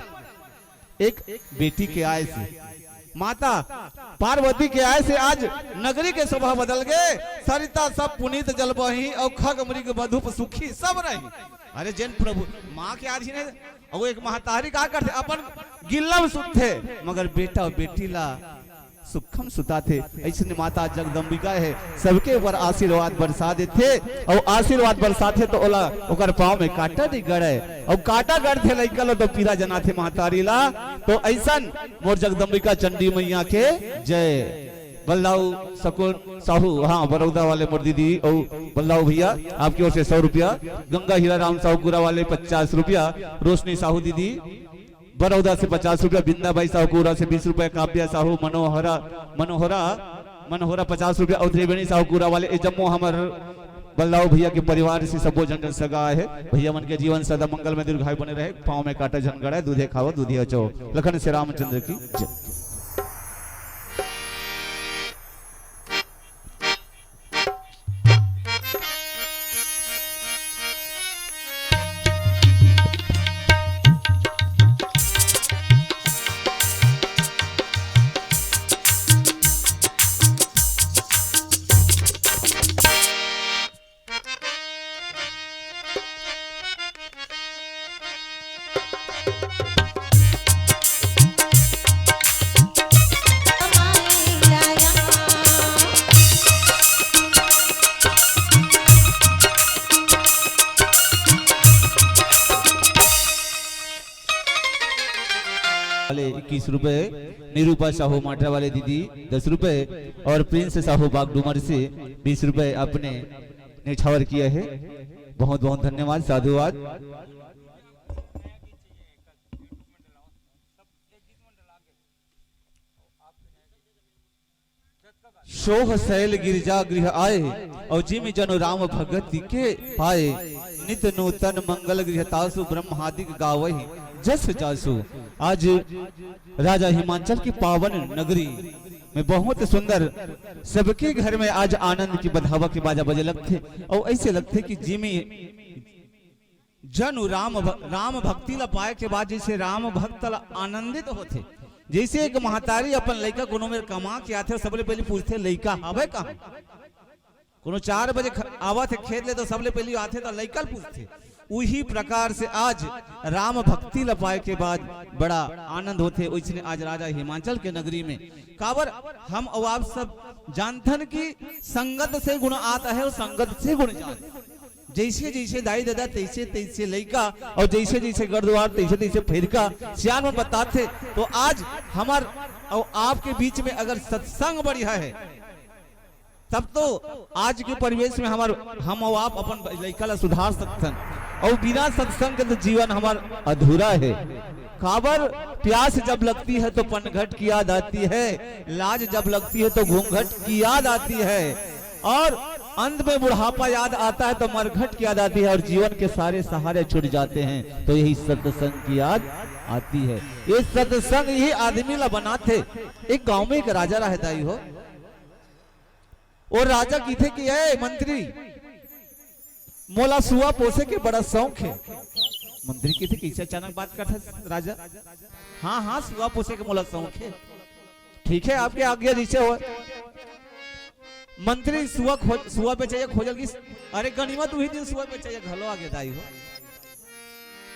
एक बेटी के आय से, माता पार्वती के आय से आज नगरी के शोभा बदल गे। सरिता सब पुनीत जल बही, अउ खग मृग मधुप सुखी सब रही। अरे जेन प्रभु माँ के आधीन हे, अउ एक महतारी का करथे, अपन गिल्ला में सुतथे, मगर बेटा बेटी ला सुखम सुताथे। अइसने माता जगदम्बिका हे, सबके ऊपर आशीर्वाद बरसा देथे, अउ आशीर्वाद बरसाथे तो ओला, ओकर पाँव में कांटा नहीं गड़े, अउ कांटा गड़थे लइका लो तो पीरा जनाथे महतारी ला। तो अइसन मोर जगदम्बिका चंडी मैया के जय। बलदाऊ सकुन साहू, हाँ, बरौदा वाले मोर दीदी, अउ बलदाऊ भैया, आपकी ओर से सौ रुपया, गंगा हीरा राम साहू कुरा वाले पचास रुपया, रोशनी साहू दीदी, बरौदा से पचास रुपया, बिंदा बाई साहू कुरा से बीस रुपया, काव्या साहू, मनोहरा, मनोहरा, मनोहरा पचास रुपया, अउ त्रिवेणी साहू कुरा वाले, ए जम्मो हमर बल्लाव भैया के परिवार से सबो झन सगा हे। भैया मन के जीवन सदा मंगल में दीर्घायु बने रहे, पाँव में कांटा झन गड़े, दूधे खावा, दूधे अचो। लखन से रामचंद्र की जय। वाले इक्कीस रुपए, निरूपा साहू माट्रा वाले दीदी दस रुपए और प्रिंस साहू बागडूमर से बीस रुपए आपने निछावर किया है। बहुत बहुत धन्यवाद, साधुवाद। सोह सैल गिरजा गृह आए, और जिम जनु राम भगति के पाए। नित नूतन मंगल गृह तासु, ब्रह्मादिक गावहि जस जासु। आज राजा हिमांचल की पावन नगरी में बहुत सुंदर, सबके घर में आज आनंद की बधावा के बाजा बजे लगथे, और ऐसे लगथे कि जिमी जनु राम भ-, राम भक्ति ला पाए के बाद जैसे राम भक्त ला आनंदित होथे, जैसे एक महतारी अपन लइका कोनो मेर कमा के आथे, सबले पहले पूछथे, "लइका हवे कहाँ?" कोनो चार बजे ख-, आवत हे खेत ले, तो सबले पहले आथे तो लइका ल पूछथे। उही प्रकार से आज राम भक्ति ला पाए के बाद बड़ा आनंद होथे। ओइसने आज राजा हिमांचल के नगरी में काबर हम अउ आप सब जानथन कि संगत से गुण आता है और संगत से गुण जात। जैसे जैसे दाई ददा, तैसे तैसे लइका, और जैसे जैसे घर द्वार, तैसे तैसे फेरका। सियान मन बताथे, तो आज हमर और आपके बीच में अगर सत्संग बढ़िया है, तब तो आज के परिवेश में हमर, हम और आप अपन लइका ला सुधार सकथन, और बिना सत्संग के तो जीवन हमर अधूरा है। काबर, प्यास जब लगती है तो पनघट की याद आती है, लाज जब लगती है तो घूंघट की याद आती है, और अंत में बुढ़ापा याद आता है तो मरघट की याद आती है, और जीवन के सारे सहारे छूट जाते हैं, तो यही सत्संग की याद आती है। ये सत्संग ही आदमी ला बनाथे। एक गांव में एक राजा रहे दाई हो, वो राजा किथे कि, "ए मंत्री, मोला सुआ पोसे के बड़ा शौक है।" मंत्री किथे, "कैसे अचानक बात करथे राजा?" "हाँ, हाँ, सुआ पोसे के मोला शौक है।" "ठीक है, आपके आज्ञा जैसे हो।" मंत्री सुआ खोज, सुआ बेचइया खोजल कि, अरे गनिमा, तू ही दिन सुआ बेचइया घलो आगे दाई हो।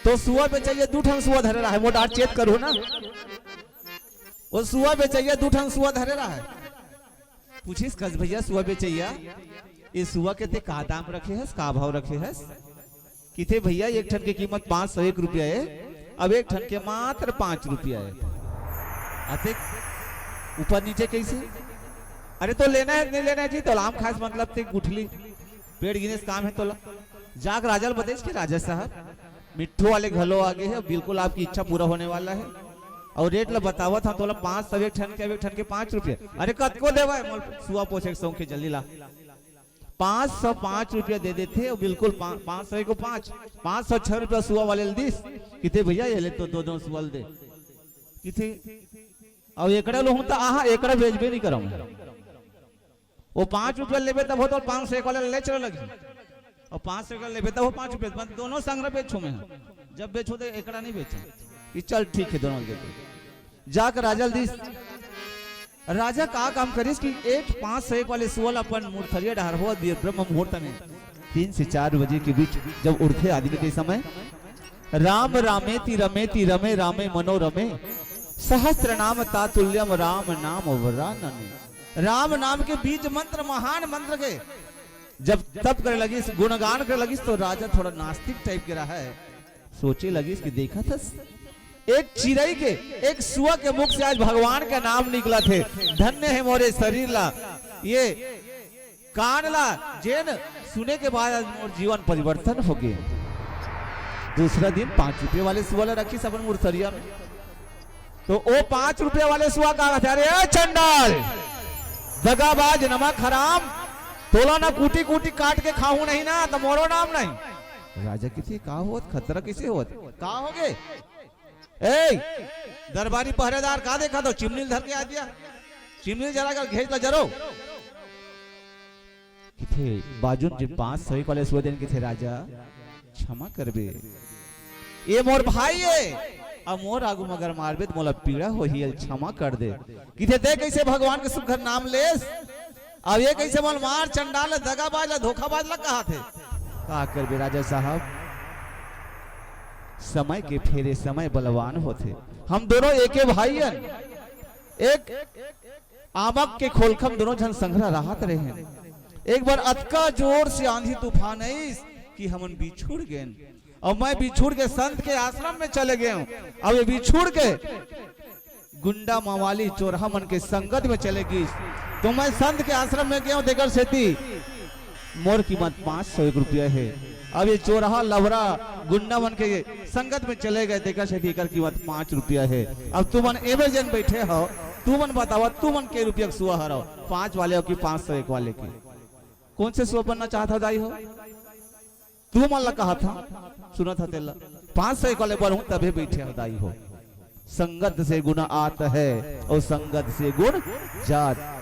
तो सुआ बेचइया दू ठन सुआ धरे रहे, मोर डांट चेत करू ना। वो सुआ बेचइया दू ठन सुआ धरे रहे। पूछिस, "कस भैया सुआ बेचइया, ए सुआ के ते का दाम रखे हस, का भाव रखे हस? किथे भैया, एक ठन के कीमत पाँच सौ एक रुपया हे, अब एक ठन के मात्र पाँच रुपया हे। अतेक ऊपर नीचे कैसे? अरे तो लेना हे, नहीं लेना हे जी, तो आम खास मतलब ते गुठली पेड़ गिनेस काम हे तोला। जाके राजा ल बतेस कि राजा साहब, मिट्ठू वाले घलो आगे हे, बिल्कुल आपकी इच्छा पूरा होने वाला हे। अउ रेट ल बतावत हंव तोला, पाँच सौ एक ठन के, अब एक ठन के पाँच रुपया। अरे कतको देवय, मोर सुआ पोछे के शौक हे, जल्दी ला। पाँच सौ पाँच रुपया दे देथे, अउ बिल्कुल पा-, पाँच सौ एक को पाँच, पाँच सौ छह रुपया सुआ वाले ल दिस। किथे भैया, ये ले तो दो दो सुआ ल दे। किथे, अउ एकड़ा लोहूं त आहा, एकड़ा बेचबे नहीं करम। वो पाँच रुपया लेबे तब हो तो पाँच सौ एक वाले ले चले लगी, अउ पाँच सौ एक वाले लेबे तब हो पाँच रुपया, मतलब दोनों संग बेचो में है। जब बेचो तो एकड़ा नहीं बेचो। कि चल ठीक है, दोनों दे दे। जाकर राजा ल दिस। राजा का काम करिस कि एक पाँच सौ एक वाले सुआ ल अपन मुरथरिया डहर होवत बिहान ब्रह्म मुहूर्त में तीन से चार बजे के बीच जब उठथे आदमी के समय, राम रामेति रमेति रमे रामे मनोरमे, सहस्त्र नाम तातुल्यम राम नाम वरानने। राम नाम के बीज मंत्र, महान मंत्र के जब तप करे लगिस, गुणगान करे लगिस, तो राजा थोड़ा नास्तिक टाइप के रहा है, सोचे लगिस कि देखत हस, एक चिरई के, एक सुआ के मुख से आज भगवान का नाम निकलत हे। धन्य हे मोरे शरीर ला, ये कान ला, जेन सुने के बाद आज मोर जीवन परिवर्तन होगे। दूसरा दिन पाँच रुपया वाले सुआ ला रखिस अपन मुरथरिया में। तो ओ पाँच रुपया वाले सुआ का कहत हे, "अरे ए चंडाल, दगाबाज, नमक हराम, तोला ना कूटी कूटी काट के खाहूं नहीं ना, त मोरो नाम नहीं।" राजा किथे, "का होत, खतरा किसे होत, का होगे?" ए, दरबारी पहरेदार का देखत हो, चिमनी ल धर के आ दिया, चिमनी ल जरा कर घेंच ला जरो। किथे बाजुन जे पाँच सौ एक वाले सुआ देन, किथे, "राजा, क्षमा करबे, ये मोर भाई हे, अब मोर आगू म अगर मारबे त मोला पीड़ा होही, एल क्षमा कर दे।" किथे, "ते कैसे भगवान के सुघर नाम लेस? अब ये कैसे मोला मार, चंडाल, दगाबाज ला, धोखाबाज ला कहत हे?" का करबे राजा साहब, समय के फेरे समय बलवान होथे। हम दोनों एके भाई हन, एक आमक के खोलखा म दोनों झन संघरा रहत रहेन। एक बार अतका जोर से आंधी तूफान आइस कि हमन बिछुड़ गेन, अउ मैं बिछुड़ के संत के आश्रम में चले गेंव। अब ये बिछुड़ के गुंडा मवाली चोरहा मन के संगत में चले गिस, तो मैं संत के आश्रम में गेंव, तेकर सेती मोर कीमत पाँच सौ एक रुपया हे। अब ये चोरहा लफरा गुंडा मन के संगत में चले गए, तेकर सेती एकर कीमत पाँच रुपया हे। अब तुमन एमे जेन बैठे हो, तुमन बतावा, तुमन के रुपया के सुआ हरव, पाँच वाले हो कि पाँच सौ एक वाले के? कौन से सुआ बनना चाहत हो दाई हो? तुमन ला कहत हंव, सुनत हव तेला, पाँच सौ एक वाले बनहूं तभे बैठे हो दाई हो। संगत से गुण आत है अउ संगत से गुण जात,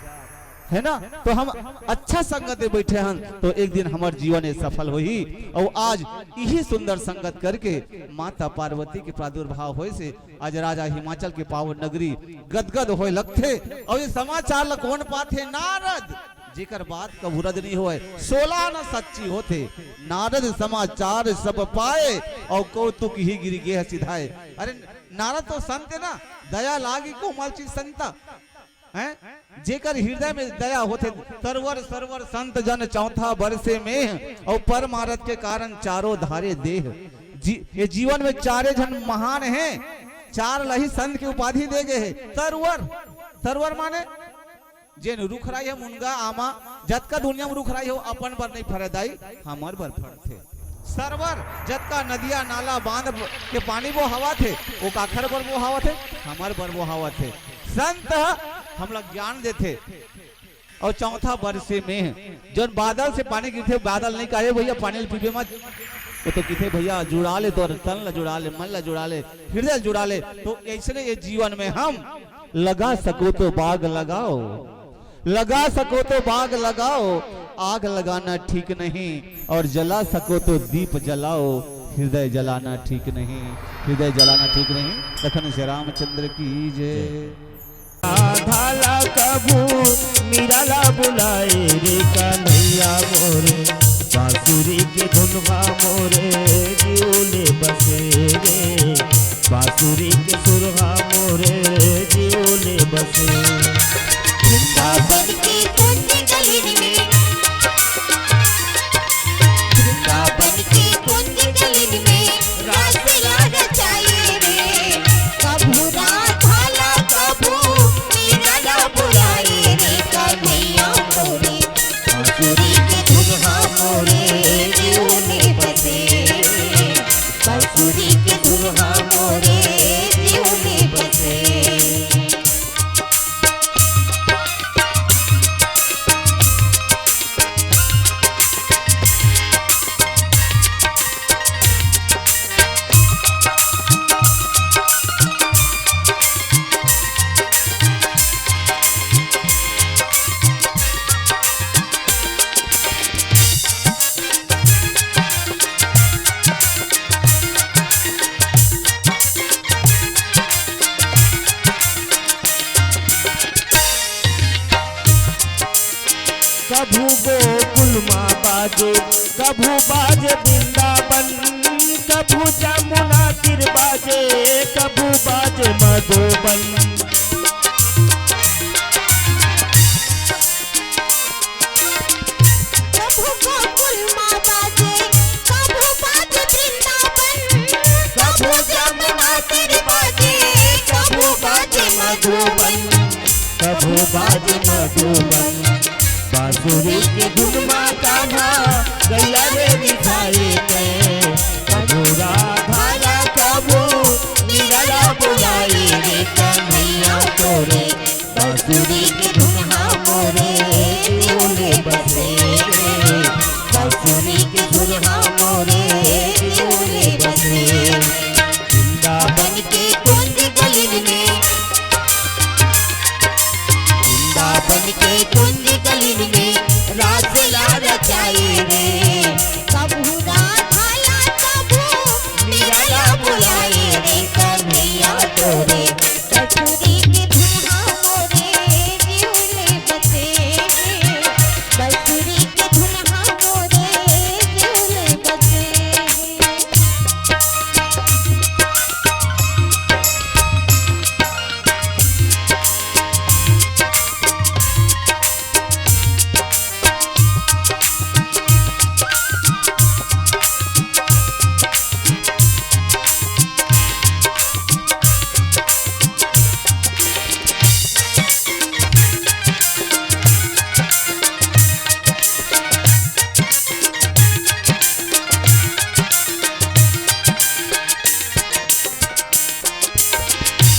है ना? तो हम अच्छा संगत में बैठे हन तो एक दिन हमर जीवन ये सफल होही। अउ आज इही सुंदर संगत करके माता पार्वती के प्रादुर्भाव होय से आज राजा हिमाचल के पावन नगरी गदगद होय लगथे। अउ ये समाचार ल कोन पाथे? नारद। जेकर बात कभू रद्द नहीं होय, सोला आना सच्ची होथे। नारद समाचार सब पाए, अउ कौतुक ही गिरि गेह सिधाए। अरे नारद तो संत हे ना, दया लागी कोमल चित संता, हैं? जेकर हृदय में दया होथे। तरवर सरवर संत जन चौथा बरसे में, अउ परमारथ के कारण चारों धारे देह। जी, ये जीवन में चारे झन महान हे, चार ल ही संत के उपाधि दे गे हे। तरवर, तरवर माने जेन रुखराई हे, मुनगा, आमा, जतका दुनिया में रुखराई हे, वो अपन बर नहीं फरे दाई, हमर बर फरथे। सरवर, जतका नदिया, नाला, बांध के पानी बोहावत हे, वो काखर बर बोहावत हे? हमर बर बोहावत हे। संत ह हमला ज्ञान देथे। अउ चौथा बरसे में, जोन बादल से पानी गिरथे, बादल नहीं कहे, "भैया, पानी ल पीबे मत।" वो तो किथे, "भैया, जुड़ा ले तोर तन ल जुड़ा ले, मन ल जुड़ा ले, हृदय ल जुड़ा ले।" तो ऐसने ये जीवन में हम लगा सको तो बाग लगाओ, लगा सको तो बाग लगाओ, आग लगाना ठीक नहीं, और जला सको तो दीप जलाओ, हृदय जलाना ठीक नहीं, हृदय जलाना ठीक नहीं। लखन श्री रामचंद्र की जय। राधा ला कभू मीरा ला बुलाए रे कन्हैया मोरे, बांसुरी के धुन हा मोरे जीव ले बसे रे, बांसुरी के सुर हा मोरे जीव ले बसे। वृंदावन के कुंज गली में कभू गोकुल मा बाजे, कभू बाजे वृंदावन, कभू जमुना तीर बाजे, कभू बाजे मधुबन। कभू गोकुल मा बाजे, कभू बाजे वृंदावन, कभू जमुना तीर बाजे, कभू बाजे मधुबन, कभू बाजे मधुबन। बांसुरी के धुन मा कान्हा गैया रे रिसाए के, कभू राधा ला कभू मीरा ला बुलाए रे कन्हैया तोरे। बांसुरी के धुन हा मोरे जीव ले बसे रे, बांसुरी के धुन हा मोरे जीव ले बसे। वृंदावन के कुंज गलिन में, वृंदावन के कुंज गलिन में रास ला रचाए रे। कभू राधा ला कभू मीरा ला बुलाए रे कन्हैया तोरे। बांसुरी के धुन हा मोरे जीव ले बसे रे, बांसुरी के धुन हा मोरे जीव ले बसे रे।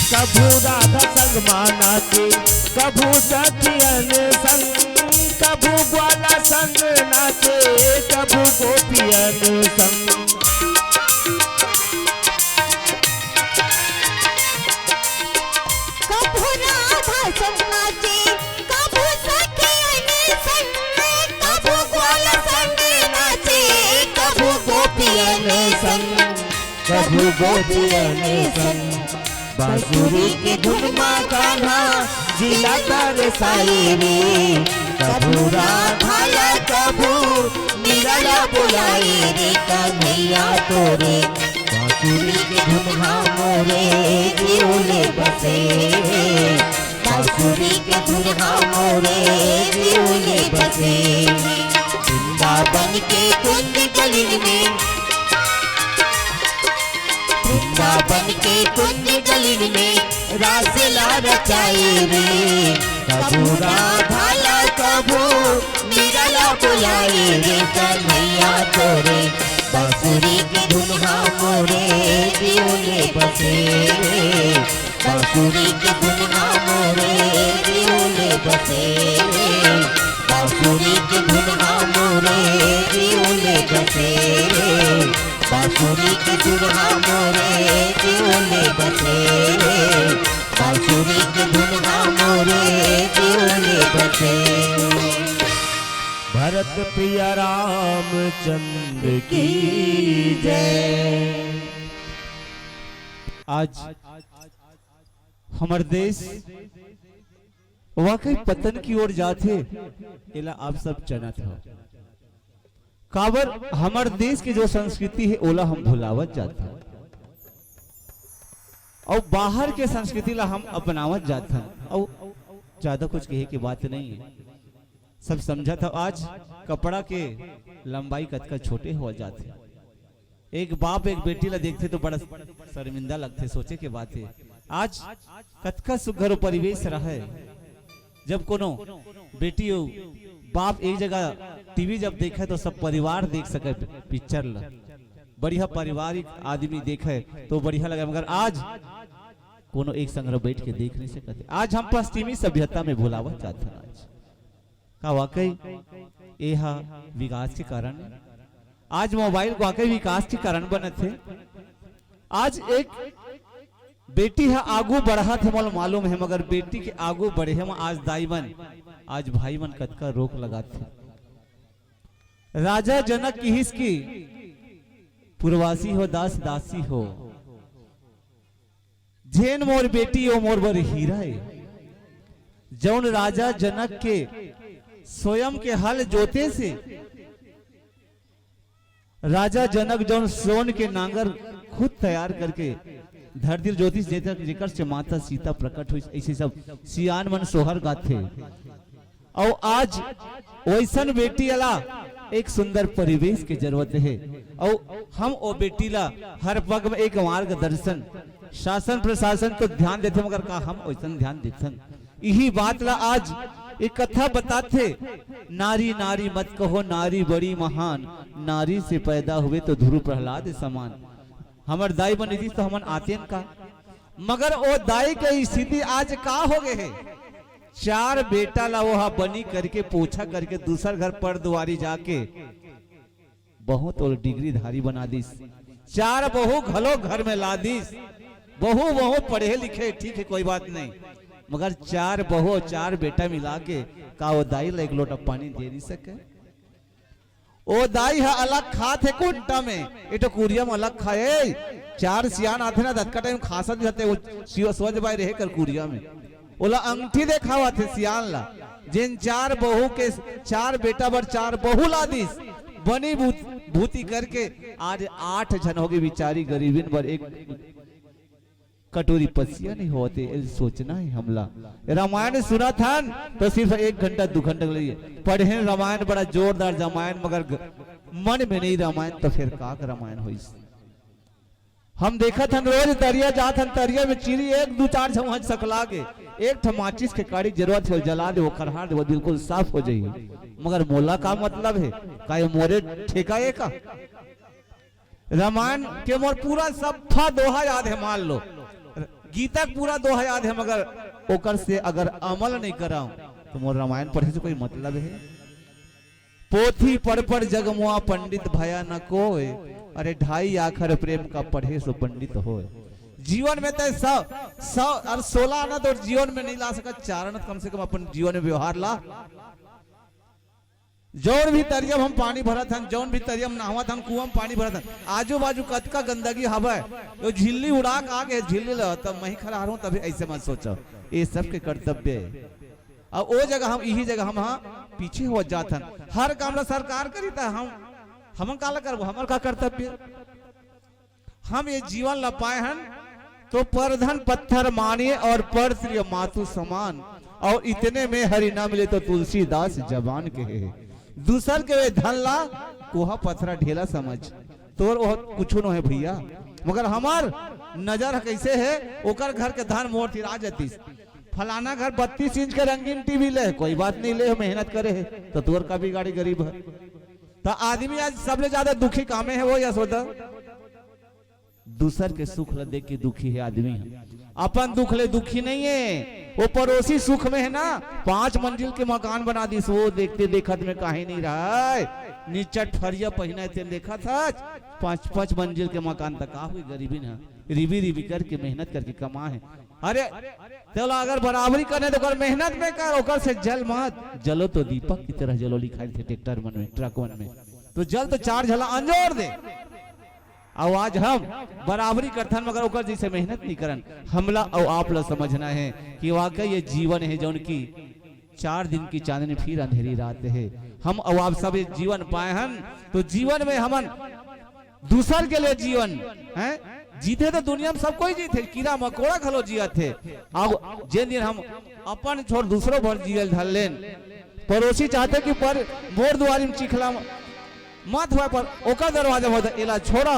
कभू राधा संग मा नाचे, कभू सखियन संग, कभू ग्वाला संग नाचे, कभू गोपियन संग। कभू राधा संग नाचे, कभू सखियन संग, कभू ग्वाला संग नाचे, कभू गोपियन संग। कभू गोपियन संग। बांसुरी के धुन मा कान्हा जिला तरसाए रे, कभू राधा ला कभू मीरा ला बुलाए रे कन्हैया तोरे। बांसुरी के धुन हा मोरे जीव ले बसे, बांसुरी के धुन हा मोरे जीव ले बसे। वृंदावन के कुंज गलिन में, वृंदावन के कुंज गलिन में रास ला रचाए रे। कभू राधा ला कभू मीरा ला बुलाए रे कन्हैया तोरे। बांसुरी के धुन हा मोरे जीव ले बसे रे, बांसुरी के धुन हा मोरे जीव ले बसे रे, बांसुरी के धुन हा मोरे जीव ले बसे रे, बांसुरी के धुन हा मोरे जीव ले बसे रे, बांसुरी के धुन हा मोरे जीव ले बसे। भरत प्रिय रामचंद्र की जय। आज हमर देश वाकई पतन की ओर जात हे, एला आप सब जानत हव। काबर हमर देश के जो संस्कृति हे, ओला हम भुलावत जात हन, अउ बाहर के संस्कृति ला हम अपनावत जात हन, अउ ज्यादा कुछ कहे के बात नहीं हे। सब समझत हव, आज कपड़ा के लंबाई कतका छोटे हो जात हे। एक बाप एक बेटी ला देखथे तो बड़ा शर्मिंदा लगथे। सोचे के बात हे, आज कतका सुघर परिवेश रहय, जब कोनो बेटी अउ बाप एक जगह टीवी जब देखय तो सब परिवार देख सकय पिक्चर ला, बढ़िया पारिवारिक आदमी देखय तो बढ़िया लगय। मगर आज कोनो एक संग बैठ के देख नहीं सकत हे। आज हम पश्चिमी सभ्यता में भुलावत जात हन। आज का वाकई ए हा विकास के कारण हे? आज मोबाइल वाकई विकास के कारण बनत हे। आज एक बेटी ह आगू बढ़त हे, मोला मालूम हे, मगर बेटी के आगू बढ़े म आज दाई मन, आज भाई मन कतका रोक लगात हे। राजा जनक किहिस कि पुरवासी हो दास दासी हो, जेन मोर बेटी ओ मोर बर हीरा ए। जौन राजा जनक के स्वयं के हल जोते से राजा जनक जौन सोन के नांगर खुद तैयार करके धरती ल जोतिस, जेकर, जेकर से माता सीता प्रकट हुई, ऐसे सब सियान मन सोहर गाथे। अउ आज वैसन बेटी ला एक सुंदर परिवेश के जरूरत हे, अउ हम ओ बेटी ला हर पग में एक मार्गदर्शन, शासन प्रशासन तो ध्यान देथे, मगर का हम वैसन ध्यान देथन? इही बात ला आज एक कथा बताथे, "नारी नारी मत कहो, नारी बड़ी महान, नारी से पैदा हुए तो ध्रुव प्रहलाद समान।" हमर दाई मन रहितिस तो हमन आतेन का? मगर ओ दाई के स्थिति आज का हो गए हे? चार बेटा ला वो हा बनी करके, पोछा करके, दूसर घर पर दुआरी जाके बहुत ओला डिग्री धारी बना दिस। चार बहू घलो घर में ला दिस। बहू बहुत पढ़े लिखे, ठीक है, कोई बात नहीं, मगर चार बहू अउ चार बेटा मिला के का वो दाई ला एक लोटा पानी दे नहीं सके? ओ दाई ह अलग खात हे कोंटा में, ए तो कुरिया में अलग खाए। चार सियान आथे ना, ततका टाइम खासन जाथे, वो सिवा सोच बाय रहे कर कुरिया में। ओला अंगठी देखावत हे सियान ला, जेन चार बहू के, चार बेटा बर चार बहू ला दिस, बनी भूत-, भूती करके आज आठ झन होगे बिचारी गरीबिन बर एक कटोरी पसिया नहीं होते, एल सोचना है हमला। रामायण सुनत हन तो सिर्फ एक घंटा, दू घंटा के लिए पढ़े रामायण, बड़ा जोरदार रामायण, मगर ग-, मन में नहीं रामायण, तो फिर का रामायण होइस? हम देखत हन, रोज तरिया जात हन, तरिया में चिरी एक दू चार झन हन सकला के, एक ठा माचिस के काड़ी जरूरत हे, जला दे, वो खरहा दे, वो बिल्कुल साफ हो जाही। मगर मोला का मतलब हे? का ये मोरे ठेका हे का? रामायण के मोर पूरा सफा दोहा याद हे, मान लो गीता के पूरा दोहा याद हे, मगर ओकर से अगर अमल नहीं कराऊं तो मोर रामायण पढ़े से कोई मतलब हे? पोथी पढ़ पढ़ जग मुआ, पंडित भया न कोय। अरे ढाई आखर प्रेम का पढ़े सो पंडित होय। जीवन में तय सौ, सौ और सोलह आना तो जीवन में नहीं ला सकत, चार आना तो कम से कम अपन जीवन में व्यवहार ला। जौन भी तरिया में हम पानी भरत हन, जौन भी तरिया में नहावत हन, कुआं में पानी भरत हन, आजू बाजू कतका गंदगी हवय, वो झिल्ली उड़ा के आ गए झिल्ली ल, तब मैं खड़ा रहूं, तभी ऐसे मत सोचो, ये सबके कर्तव्य है। अब वो जगह हम, यही जगह हम, हाँ, पीछे हो जात हन। हर काम ला सरकार करी, त हम, हम काला करबो, हमर का कर्तव्य? हम ये जीवन ला पाए हन, तो परधन पत्थर मानिए और परस्त्रीय मातु समान, और इतने में हरि न मिले तो तुलसीदास जबान कहे हे। दूसर के वे धन ला कोहा पथरा ढेला समझ, तोर वो कुछु नो है भैया, मगर हमार नजर ह कैसे है, ओकर घर के धन मोर तिरा जतिस। फलाना घर बत्तीस इंच के रंगीन टीवी ले, कोई बात नहीं, ले मेहनत करे है, तो तोर का बिगाड़ी गरीब है। तो आदमी आज सबले ज्यादा दुखी कामे है वो यशोदा। दूसर के सुख ल देख के दुखी हे आदमी ह। अपन दुख ले दुखी नहीं हे। वो पड़ोसी सुख में हे ना, पांच मंजिल के मकान बना दिस, वो देखते देखत में काहे नहीं रहय। निचट फरिया पहिना हे तेन देखत हच, पांच पांच मंजिल के मकान त का हुई, गरीबी न रिबी रिबी करके मेहनत करके कमा हे। अरे तेला अगर बराबरी करने तो ओकर मेहनत में कर, ओकर से जल मत, जलो तो दीपक की तरह जलो लिखाई थे ट्रैक्टर मन में, ट्रक मन में, तो जल तो चार झला अंजोर दे। अउ आज हम बराबरी करथन, मगर ओकर जैसे मेहनत नहीं करन। हमला अउ आप ला समझना है कि वाकई ये जीवन है, जौन की चार दिन की चांदनी फिर अंधेरी रात है। हम अउ आप सब ये जीवन पाए हन, तो जीवन में हमन दूसर के लिए जीवन है जीथे, तो दुनिया में सब कोई जीथे, कीड़ा मकोड़ा घलो जियत हे। अउ जेन दिन हम अपन छोड़ दूसरो भर जियल धर लेन, पड़ोसी चाहते कि पर मोर दुआरी में चिखला मत हुआ, पर ओकर दरवाजा में होता, एला छोड़ा।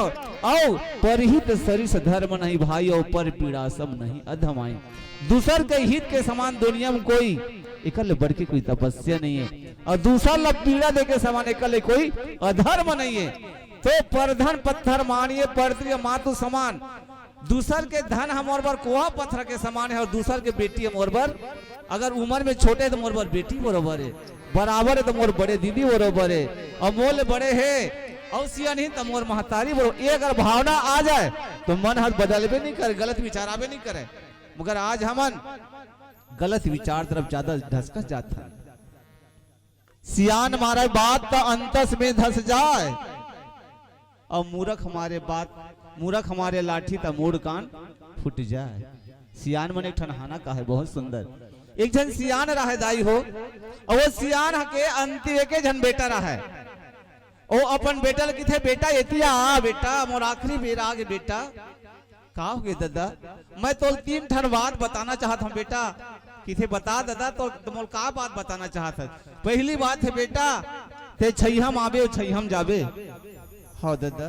अउ परहित सरिस धर्म नहीं भाई, अउ पर पीड़ा सम नहीं अधमाई। दूसर के हित के समान दुनिया में कोई एकर ले बढ़ के कोई तपस्या नहीं है, अउ दूसर ला पीड़ा दे के समान एकर ले कोई अधर्म नहीं है। तो परधन पत्थर मानिए, परस्त्रीय मातु समान। दूसर के धन ह मोर बर कोहा पत्थर के समान है, अउ दूसर के बेटी ह मोर बर, अगर उम्र में छोटे हे तो मोर बर बेटी बरोबर है, बराबर है तो मोर बड़े दीदी बरोबर है, अउ मोर ले बड़े हे अउ सियान ही तो मोर महतारी बरोबर। ये अगर भावना आ जाए तो मन हर बदलबे नहीं करे, गलत विचार आबे नहीं करे। मगर आज हमन गलत विचार तरफ ज्यादा ढसकत जात हन। सियान मारे बात त अंतस में धस जाए, अउ मूरख मारे बात, मूरख मारे लाठी त मूड़ कान फूट जाए। सियान मन एक ठन हाना का है, बहुत सुंदर। एक झन सियान रहय दाई हो, अउ वो सियान ह के अंतिम एके झन बेटा रहय। ओ अपन बेटा ल किथे, "बेटा, एती आ बेटा, मोर आखिरी बेरा आगे बेटा।" "का होगे ददा?" "मैं तोल तीन ठन बात बताना चाहत हंव बेटा।" किथे, "बता ददा, तो, तो मोल का बात बताना चाहत हस?" "पहली बात हे बेटा, ते छइहा म आबे अउ छइहा म जाबे।" "हव ददा।"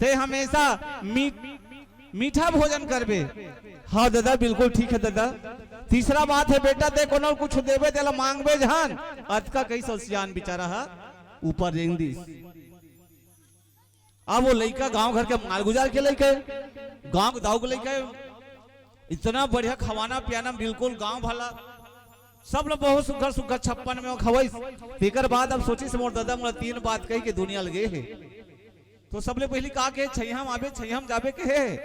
"ते हमेशा मी-, मीठा भोजन करबे।" "हव ददा, बिल्कुल ठीक हे ददा।" "तीसरा बात हे बेटा, ते कोनो ल कुछ देबे, तेला मांगबे झन।" अतका कहिस ओ सियान बिचारा ह ऊपर रेंग दिस। अब वो लइका गांव घर के मालगुजार के लइका हे, गांव के दाऊ के लइका हे, इतना बढ़िया खवाना पियाना, बिल्कुल गांव भला, सब लोग बहुत सुग्घर सुग्घर छप्पन में वो खवइस। तेकर बाद अब सोचिस, "मोर ददा मोला तीन बात कहि के दुनिया ल गे हे।" तो सबले पहिली का के, "छइहा म आबे, छइहा म जाबे," के हे।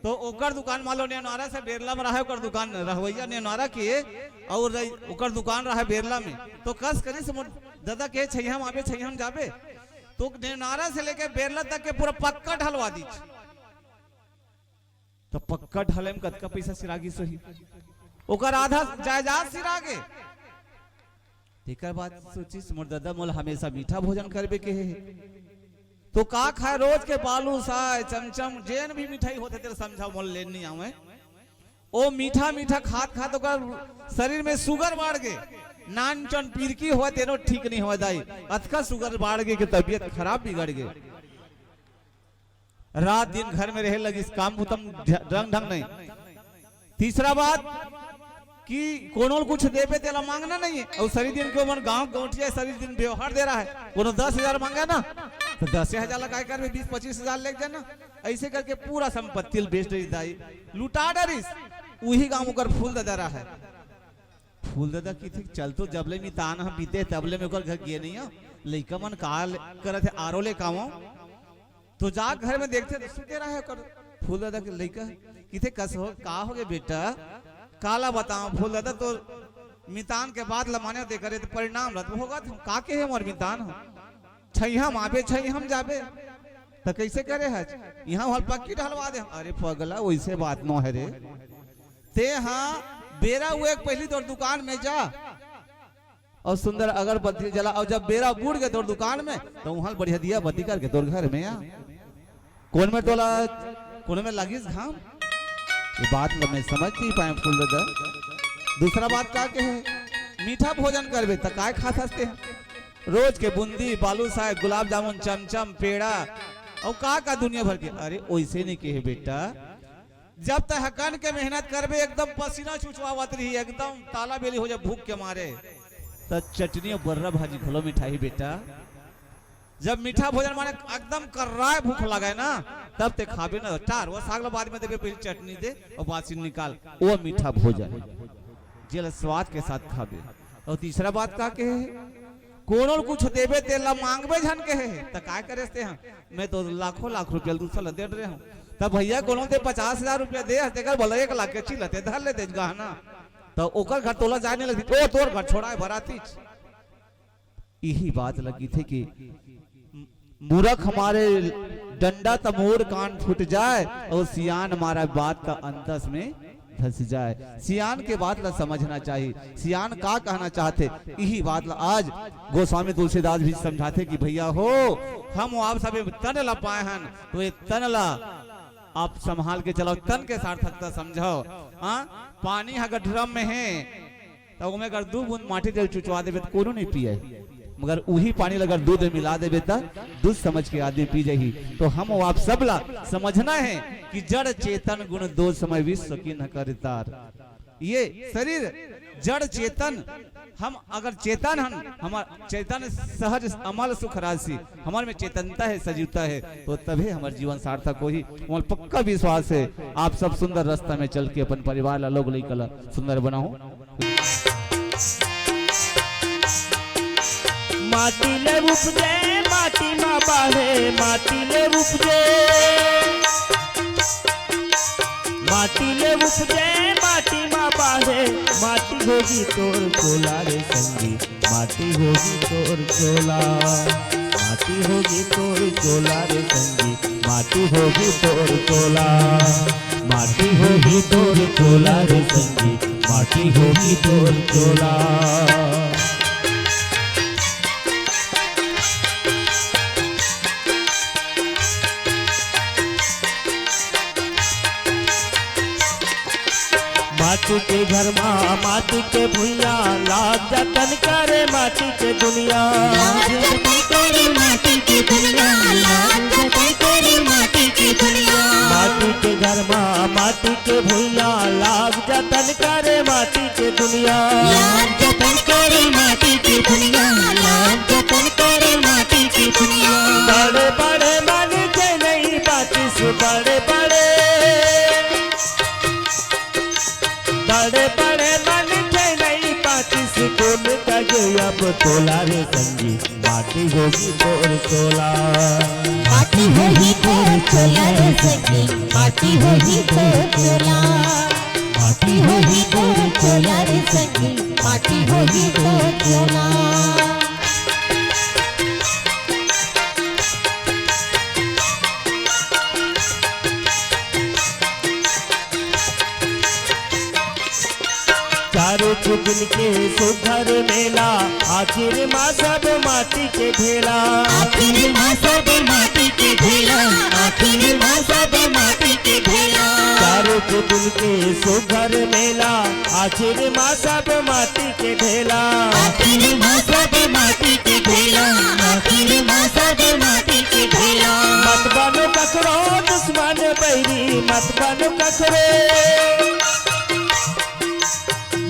तो ओकर दुकान मान लो नेवनारा से बेरला में रहय, ओकर दुकान रहवइया नेवनारा के, अउ रही-, ओकर दुकान रहय बेरला में। तो कस करिस, "मोर ददा के छइहा म आबे, छइहा म जाबे।" तो नेवनारा से लेके बेरला तक के पूरा पक्का ढलवा दीच। तो पक्का ढले में कतका पइसा सिरागिस होही? ओकर आधा जायदाद सिरागे। तेकर बाद सोचिस, "मोर ददा मोला हमेशा मीठा भोजन करबे के हे।" तो का खाय, रोज के बालूसाय, चमचम, जेन भी मिठाई होथे, तेला समझा मोला लेन नइ आवय। ओ मीठा मीठा खात खात ओकर शरीर में sugar बाढ़ गे, नान चन पिरकी होवय, तेनो ठीक नइ होवय दाई, अतका sugar बाढ़ गे के तबीयत खराब बिगड़ गे। रात दिन घर में रहे लगिस, काम उतम ढ-, रंग ढंग नहीं। तीसरा बात कि कोनो ल कुछ देबे, तेला मांगना नहीं हे। अउ शरीर दिन के मन गांव गौंटिया शरीर दिन व्यवहार दे रहा है, कोनो दस हजार मांगे ना, तो दस हजार लगाए कर भी बीस पच्चीस हजार लेके जाना। ऐसे करके पूरा संपत्ति ल बेच डरिस दाई, लुटा डरिस। उही गांव ओकर फूल ददा रहा है। फूल ददा किथे, "चल तो, जब ले मितान ह बीते, तब ले मैं ओकर घर गे नहीं हूं। लइका मन का ले-, करत हे, आरो ले कावं।" तो जा घर में देखथे तो सुते रहे ओकर फूल ददा के लइका। किथे, "कस हो, का होगे बेटा?" "काला बतावं फूल ददा, तो मितान के बात ल माने ते करे तो परिणाम रत होगा, हम का के हे मोर मितान हो। छइहा म आबे, छइहा म जाबे। त कइसे करे हच? इहां वाल पक्की ढलवा दे।" "अरे पगला, वइसे बात नो हे रे। ते हा बेरा हुए के पहिली तोर दुकान में जा, अउ सुंदर अगरबत्ती जला, अउ जब बेरा बुड़ गे तोर दुकान में, त उहां बढ़िया दिया बत्ती करके तोर घर में आ। कोन में तोला, कोन में लागिस घाम?" ये बात ल मैं समझ नहीं पाए फूल ददा। दूसरा बात का के हे, मीठा भोजन करबे त काय खात हस ते? रोज के बूंदी, बालूशाही, गुलाब जामुन, चमचम, पेड़ा, अउ का का दुनिया भर के। अरे, ओइसे नहीं कहे बेटा, जब तक हकन के मेहनत करबे, एकदम पसीना चुचवावत रही, एकदम ताला बेली हो जाए भूख के मारे, त चटनी अउ बर्रा भाजी घलो मिठाही बेटा। जब मीठा भोजन माने एकदम कर्राए भूख लगे ना, तब ते खाबे ना। टार, वो साग ला बाद में देबे, पहले चटनी दे अउ बाद से निकाल, वो मीठा भोजन, जेला स्वाद के साथ खाबे। अउ तीसरा बात का कहे, कोनो ल कुछ देबे, तेला मांगबे झन कहे, त काय करे ते हा? मैं तो लाखों लाख रुपया दूसर ल दे रहे हूं। तब भैया कोनो ते पचास हजार रुपया दे, तेकर बोला एक लाख के चिल्ला ते धर ले दे गहना, त ओकर घर तोला जाने लगती, ओ तोर घर छोड़ाए बरातीच। इही बात ल किथे कि मूरख मारे डंडा त मोर कान फूट जाए, अउ सियान मारे बात त अंतस में धस जाए। सियान के बात ल समझना चाहिए, सियान का कहना चाहथे, इही बात ल आज गोस्वामी तुलसीदास भी समझाथे कि भैया हो, हम आप सब तन ल पाए हन, तो ये तन ल आप संभाल के चलाओ, तन के सार्थकता समझो। हाँ, पानी ह अगर ड्रम में हे, त ओमे अगर दू बूंद माटी तेल चुचवा देबे त कोनो नहीं पिए, मगर उही पानी ल अगर दूध में मिला देबे त दूध समझ के आदमी पी जाही। तो हम आप सब ला समझना है कि जड़ चेतन गुण दोय समय विश्व कीन्ह करितार। ये शरीर जड़ चेतन, हम अगर चेतन हन, हमर चेतन सहज अमल सुख राशि, हमर में चेतनता है, सजीवता है, तो तभे हमर जीवन सार्थक होही। हमर पक्का विश्वास है, आप सब सुंदर रास्ता में चल के अपन परिवार ला, लोग लइका ला सुंदर बनाओ। माटी ले उपजे, माटी मा बाढ़े, माटी ले उपजे। माटी ले उपजे, माटी मा बाढ़े, माटी होगी तोर चोला रे संगी, माटी होगी तोर चोला। माटी होगी तोर चोला रे संगी, माटी होगी तोर चोला। माटी होगी तोर चोला रे संगी, माटी होही तोर चोला। माटी के घर मा माटी के भुइयां, लाग जतन करे माटी के दुनिया। लाग जतन करे माटी के दुनिया, लाग जतन करे माटी के दुनिया। माटी के घर मा माटी के भुइयां, लाग जतन करे माटी के दुनिया। लाग जतन करे माटी के दुनिया, लाग जतन करे माटी के दुनिया। बड़े बड़े मन के नहीं बातिस, बड़े बड़े, बड़े बड़े मन के नहीं बातिस, कोन कहे अब तोला रे संगी, माटी होही तोर चोला। माटी होही तोर चोला रे सखी, माटी होही तोर चोला। माटी होही तोर चोला रे सखी, माटी होही तोर चोला। चारों चुगुन के सुघर मेला, आखिर मा सब माटी के ढेला। आखिर मा सब माटी के ढेला, आखिर मा सब माटी के ढेला। चारों चुगुन के सुघर मेला, आखिर मा सब माटी के ढेला। आखिर मा सब माटी के ढेला, आखिर मा सब माटी के ढेला। मत बनो ककरो दुश्मन बैरी, मत बनो ककरो,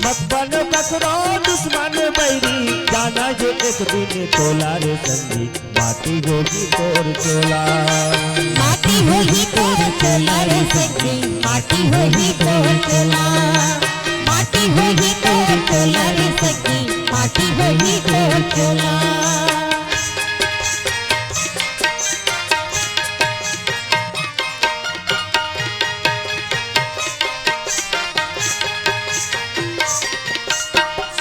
मत बनो ककरो दुश्मन बैरी, जाना ये एक दिन तोला रे संगी, माटी होही तोर चोला। माटी होही तोर चोला रे सखी, माटी होही तोर चोला। माटी होही तोर चोला रे सखी, माटी होही तोर चोला।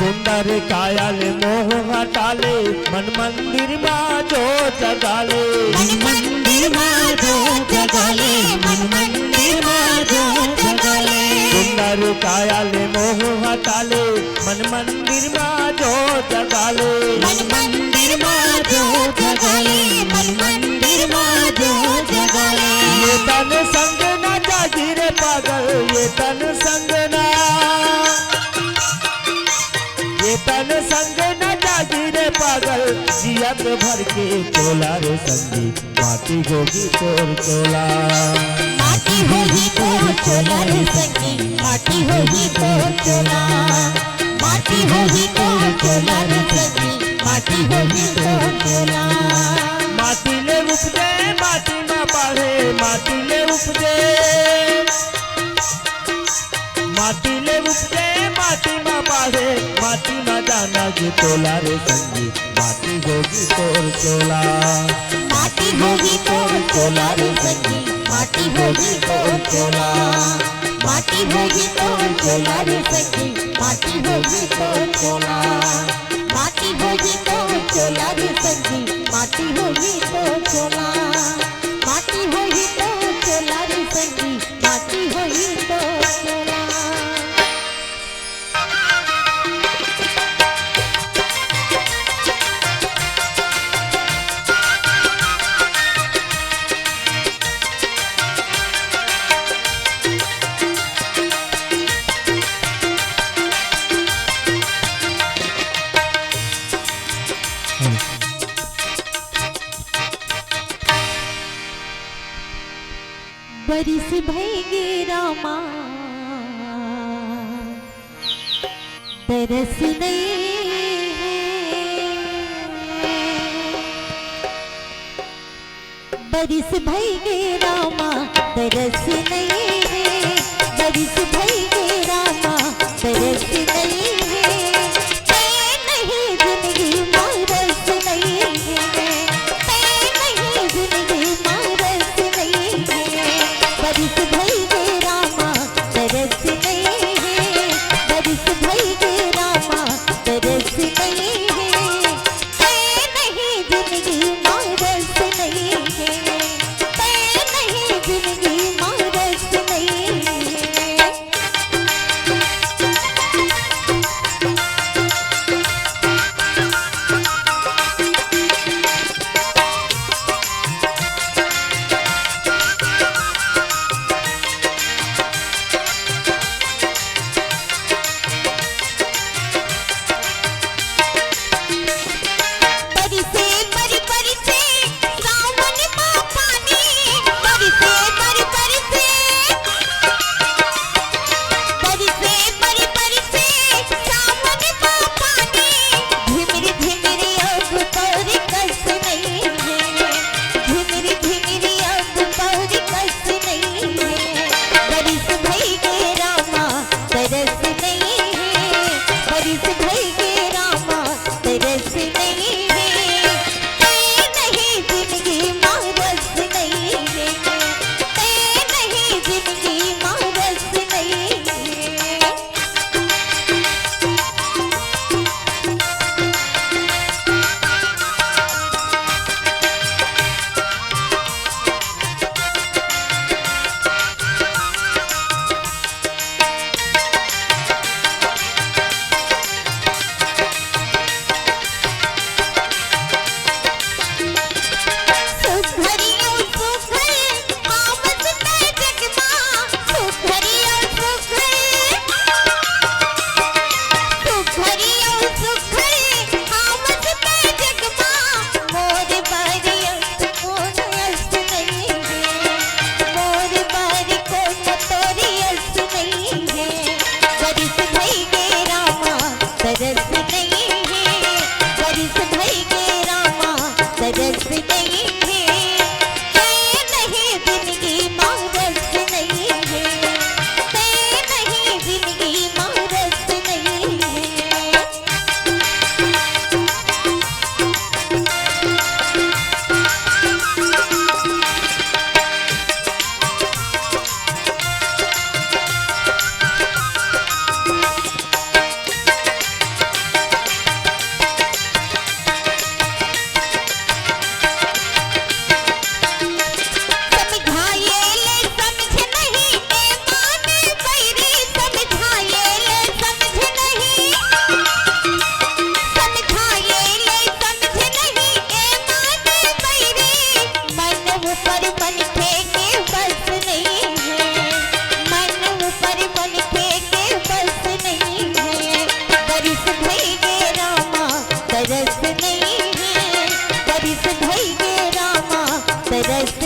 सुंदर काया ले मोह हटा ले, मन मंदिर मा जोत जगा ले। मन मंदिर मा जोत जगा ले, मन मंदिर मा जोत जगा ले। सुंदर काया ले मोह हटा ले, मन मंदिर मा जोत जगा ले। मन मंदिर मा जोत जगा ले, मन मंदिर मा जोत जगा ले। ये तन संग ना जागी रे पागल, ये तन संग ना, ये तन संग ना जागी रे पागल, जियत भर के तोला रे संगी, माटी होही तोर चोला। माटी होही तोर चोला रे सखी, माटी होही तोर चोला। माटी होही तोर चोला रे सखी, माटी होही तोर चोला। माटी ले उपजे, माटी मा बाढ़े, माटी ले उपजे। माटी ले उपजे, माटी मा बाढ़े, माटी मा जाना ये तोला रे संगी, माटी होही तोर चोला। माटी होही तोर चोला रे सखी, माटी होही तोर चोला। माटी होही तोर चोला रे सखी, माटी होही तोर चोला। माटी होही तोर चोला रे सखी, माटी होही तोर चोला। माटी होही तोर चोला रे सखी, माटी होही तोर चोला। बरिस भई गे रामा, दरस नइ हे। बरिस भई गे रामा, दरस नइ हे। बरिस भई गे रामा, दरस नइ हे। तैं नहीं जिनगी मा रस नइ हे। तैं नहीं जिनगी मा रस नइ हे। बरिस भई गे रामा, दरस नइ हे। बरिस भई गे रामा, दरस नइ हे। तैं नहीं जिनगी मा रस नइ हे। तैं नहीं जिनगी मा रस नइ हे।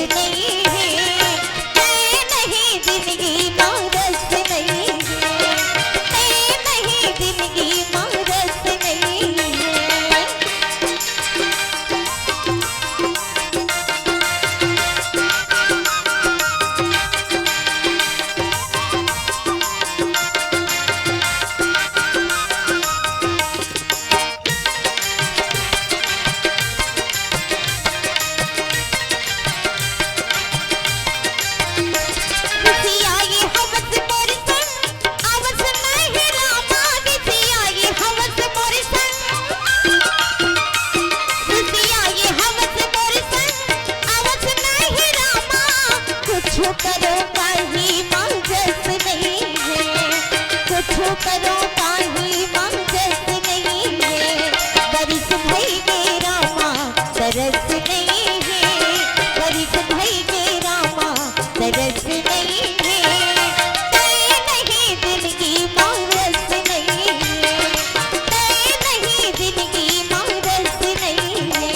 नहीं हे, मैं नहीं जिंदगी मा रस नहीं हे, मैं नहीं जिंदगी मा रस नहीं हे। कुछु करो काहे मांगस नहीं हे, कुछु करो काहे मांगस नहीं हे। बरिस भई गे रामा, तरस नहीं हे, बरिस भई गे रामा, तरस नहीं हे। तय नहीं जिंदगी मांगस नहीं हे, तय नहीं जिंदगी मांगस नहीं हे।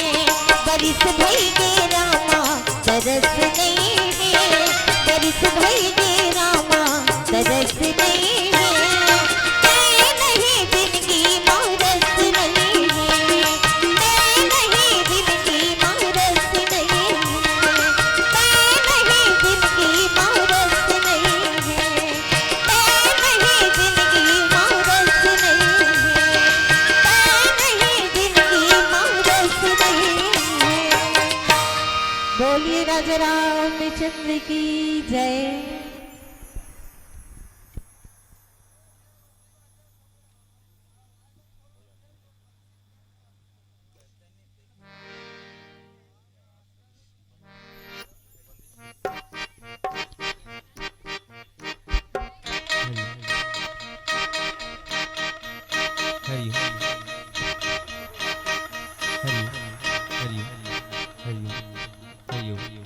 बरिस भई गे रामा, तरस नहीं हे, बरिस भई गे रामा, तरस नहीं हे। तय नहीं जिंदगी मा रस नहीं हे, तय नहीं जिंदगी मा रस नहीं हे, तय नहीं जिंदगी मा रस नहीं हे, तय नहीं जिंदगी मा रस नहीं हे, तय नहीं जिंदगी मा रस नहीं हे। बोलिए राजा रामचंद्र की जय। हरि हरि हरि हरि हरि हरि हरि।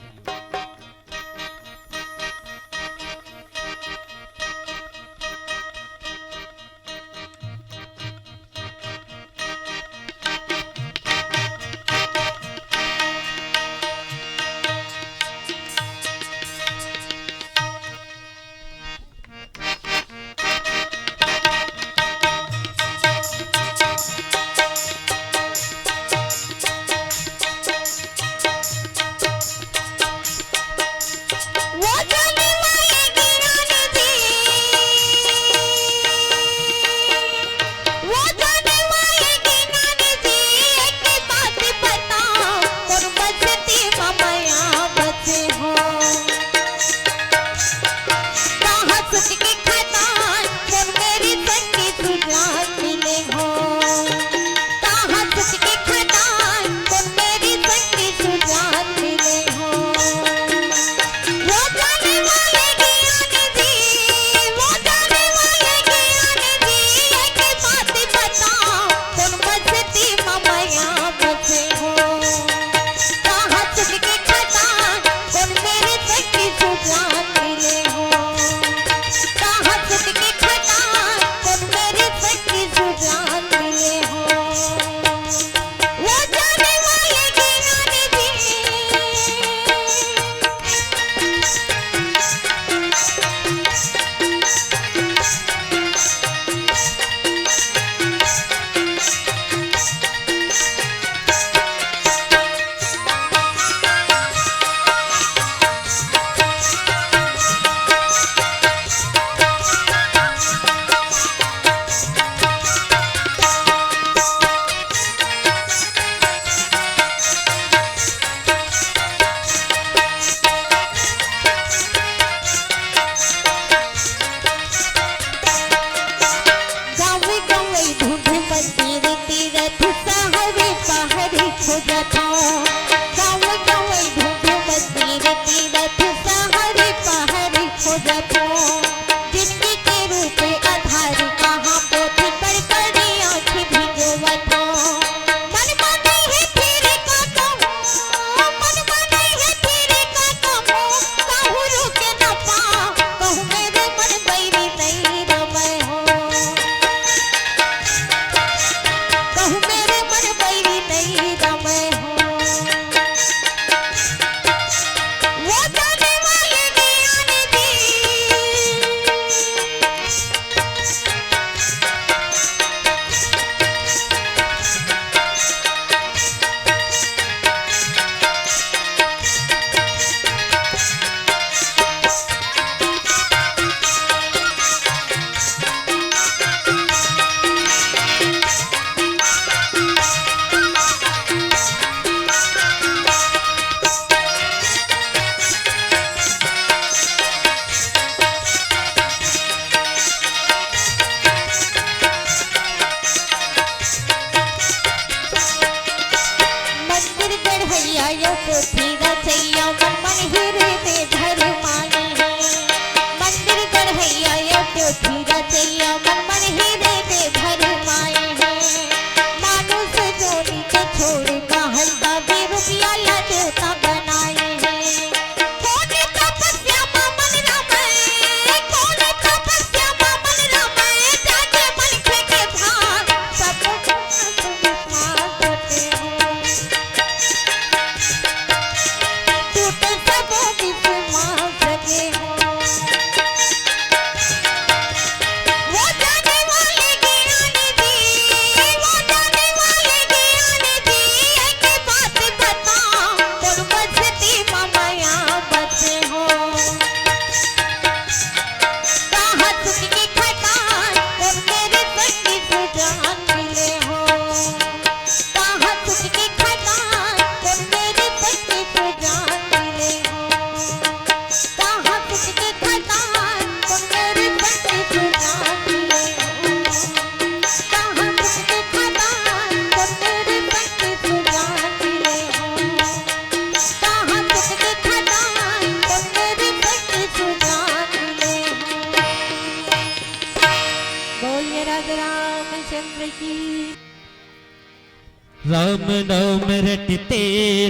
राम नाम रटते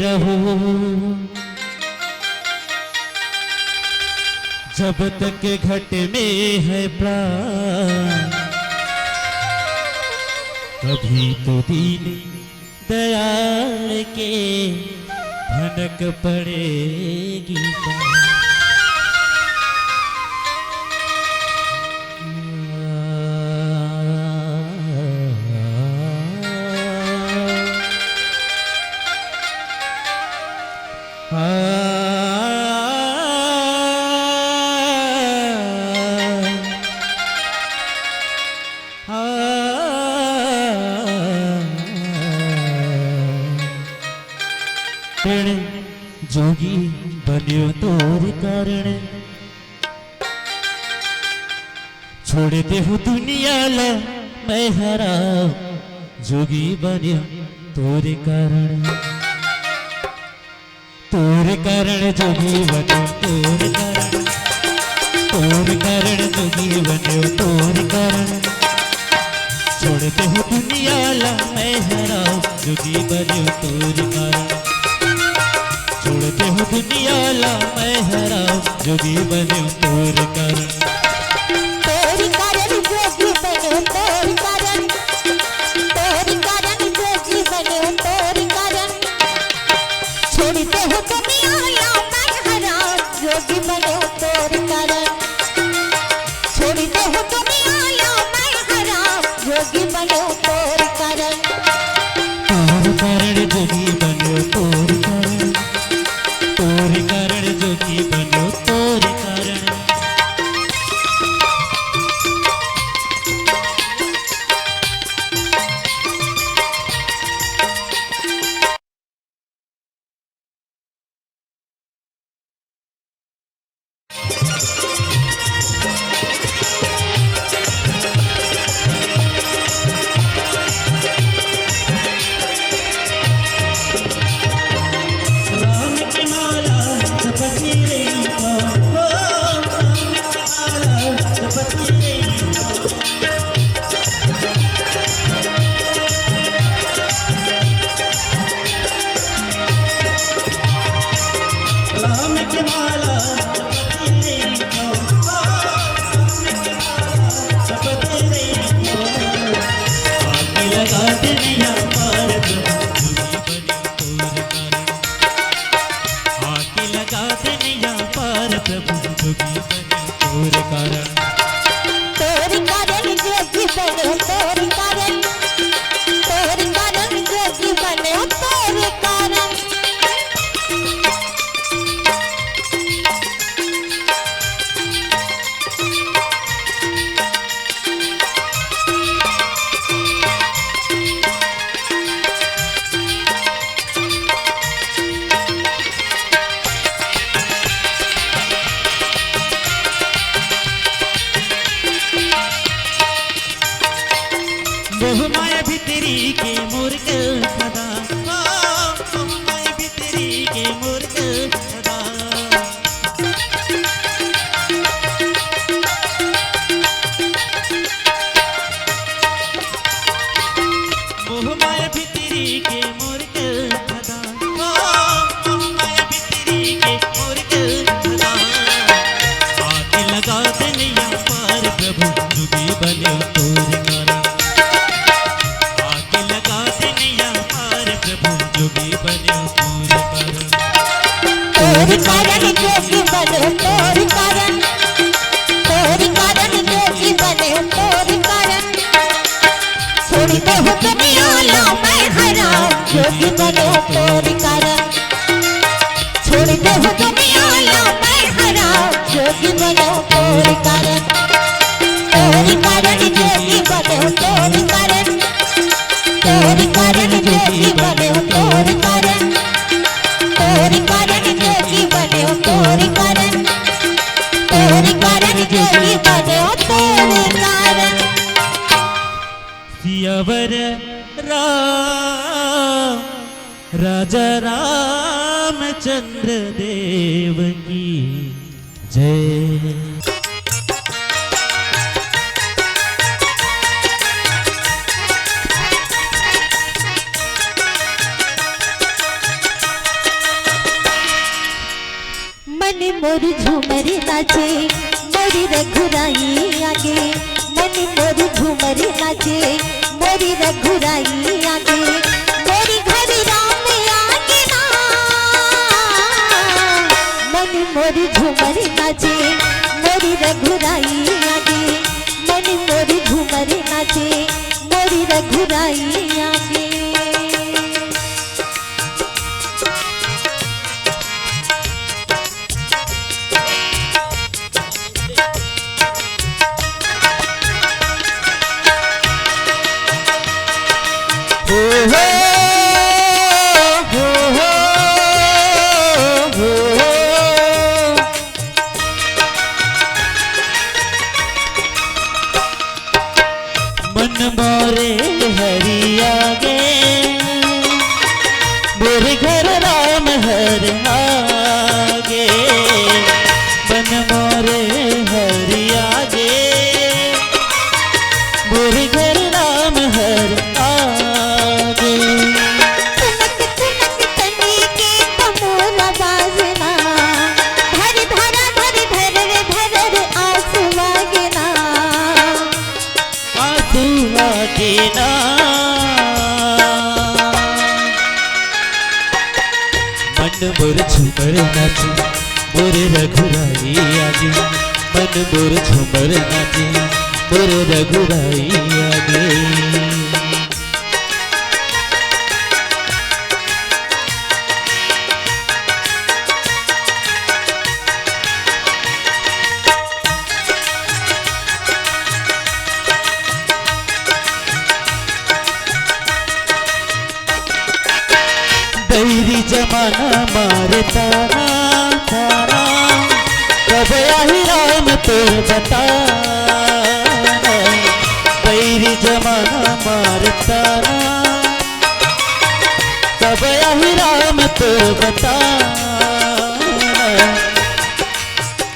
रहो, जब तक घट में है प्राण। कभी तो दीन दयाल के भनक पड़ेगी। जोगी बन्यो तोर कारण, छोड़ देहूं दुनिया ला मैं हराम। जोगी बन्यो तोर कारण, तोर कारण जोगी बन्यो तोर कारण, तोर कारण जोगी बन्यो तोर कारण। छोड़ देहूं दुनिया ला मैं हराम, जोगी बन्यो तोर कारण। छोड़ देहूं दुनिया ला मैं हराम, जोगी बन्यो तोर कारण। तोर कारण जोगी बन्यो तोर कारण, तोर कारण जोगी बन्यो तोर कारण। छोड़ देहूं दुनिया ला मैं हराम, जोगी बन्यो तोर कारण। छोड़ देहूं दुनिया ला मैं हराम, जोगी बन्यो तोर कारण। तोर कारण जोगी बन्यो तोर कारण, तोर कारण जोगी बन्यो तोर कारण। तोर कारण जोगी बन्यो तोर कारण, तोर कारण जोगी बन्यो तोर कारण। मोह माया भीतरी के मोर के सदा, ओ, मोह माया भीतरी के मोर के सदा। मोह माया भीतरी के मोर के सदा, ओ, मोह माया भीतरी के मोर के सदा। आके लगा दे नैया पार प्रभु, जोगी बन्यो तोर कारण। आके लगा दे नैया पार प्रभु, जोगी बन्यो तोर कारण। तोर कारण जोगी बन्यो तोर कारण, तोर कारण जोगी बन्यो तोर कारण। छोड़ देहूं दुनिया ला मैं हराम, जोगी बन्यो तोर कारण। छोड़ देहूं दुनिया ला मैं हराम, जोगी बन्यो तोर कारण। तोर कारण जोगी बन्यो तोर कारण, तोर कारण जोगी बन्यो तोर कारण, तोर कारण जोगी बन्यो तोर कारण, तोर कारण जोगी बन्यो तोर कारण। सियावर राम राजा रामचंद्र देव की जय। मोर झूमर नाचे, मोर रघुराई आगे। मन मोर झूमर नाचे, मोर रघुराई आगे। मोर घर राम आगे ना। मन मोर झूमर नाचे, मोर रघुराई आगे। मन मोर झूमर नाचे, मोर रघुराई आगे। हो, हो, हो, हो, हो। मन मोरे हरि आगे, मोर घर राम हर आगे। मन मोरे हरि आगे, मोर घर राम हर आगे। तुनक तुनक तनी के तमोरा बाजना, धर धरा धर धर रे धर रे आस वागना। आंसू आगे ना। मन मोर झूमर नाचे, मोर रघुराई आगे। मन मोर झूमर नाचे, मोर रघुराई आगे। बैरी जमाना मारे ताना, ताना, कब आही राम तोर बताना। बैरी जमाना मारे ताना, कब आही राम तोर बताना।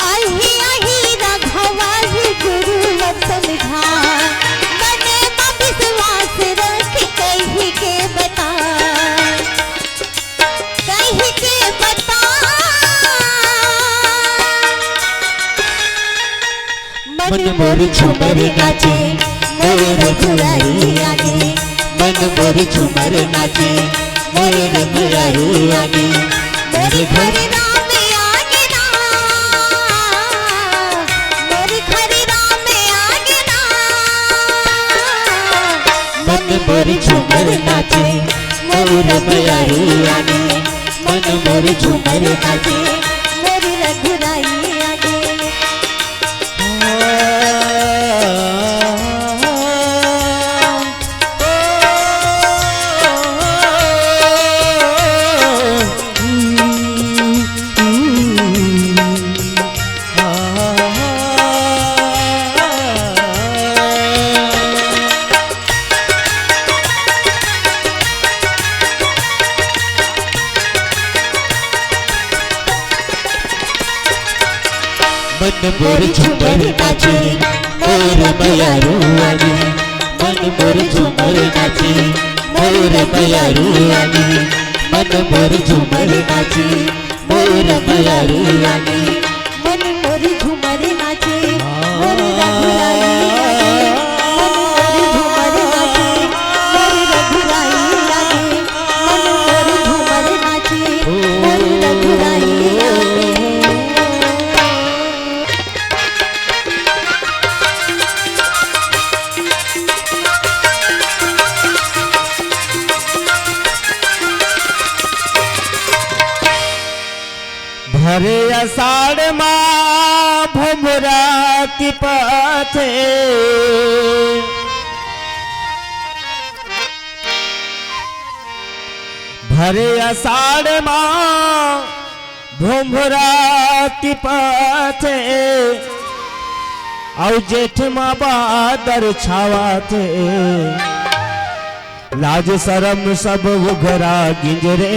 आही, आही, राघवा ही गुरु वचन ध्यान, मने मा विश्वास रख कहि के बता, कहि के बता। मन मोर झूमर नाचे, मोर रघुराई आगे। मन मोर झूमर नाचे, मोर रघुराई आगे। मोर घर राम आगे ना, मोर घर राम आगे ना। मन मोर झूमर नाचे, मोर रघुराई आगे। मन मोर झूमर नाचे, मोर रघुराई आगे। मन मोर झूमर नाचे, मोर मयारू आगे। मन मोर झूमर नाचे, मोर मयारू आगे। मन मोर झूमर नाचे, मोर मयारू आगे। मन मोर झूमर नाचे, मोर रघुराई आगे। मन मोर झूमर नाचे, मोर रघुराई आगे। मन मोर झूमर नाचे, मोर रघुराई आगे। भरे असाढ़ मा भोमरा तिपाथे। भरे असाढ़ मा भोमरा तिपाथे, अउ जेठ मा बादर छावाथे। लाज सरम सब उघरा गिंजरे,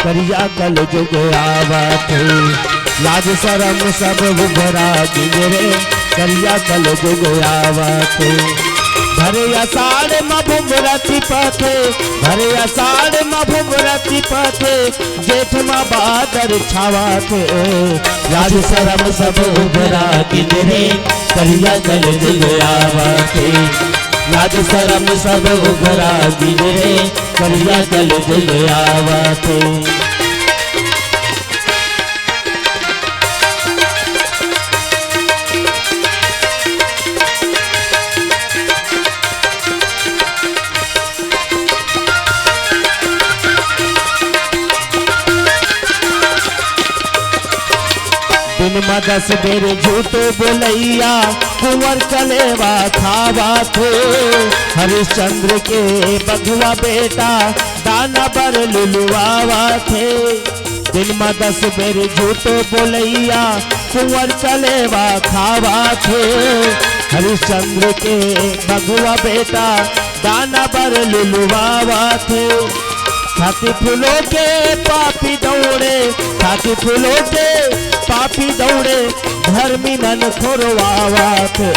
करिया कलजुग आवथे। लाज सरम सब उघरा गिंजरे, करिया कलजुग आवथे। भरे असाढ़ म भुमरा तिपथे, भरे असाढ़ म भुमरा तिपथे, जेठ म बादर छावथे। लाज सरम सब उघरा गिन रे, करिया कलजुग आवथे। लाज सरम सब उघरा गिन रे, करिया कलजुग आवथे। दिन म दस बेर झूठ बोलइया, कुंवर कलेवा खावथे। हरिश्चंद्र के बघवा बेटा, दाना बर लुलुआवथे। दिन म दस बेर झूठ बोलइया, कुंवर कलेवा खावथे। हरिश्चंद्र के बघवा बेटा, दाना बर लुलुआवथे। छाती फूलो के पापी दौड़े, छाती फूलो के पापी दौड़े, धर्मी नन खोरवावथे।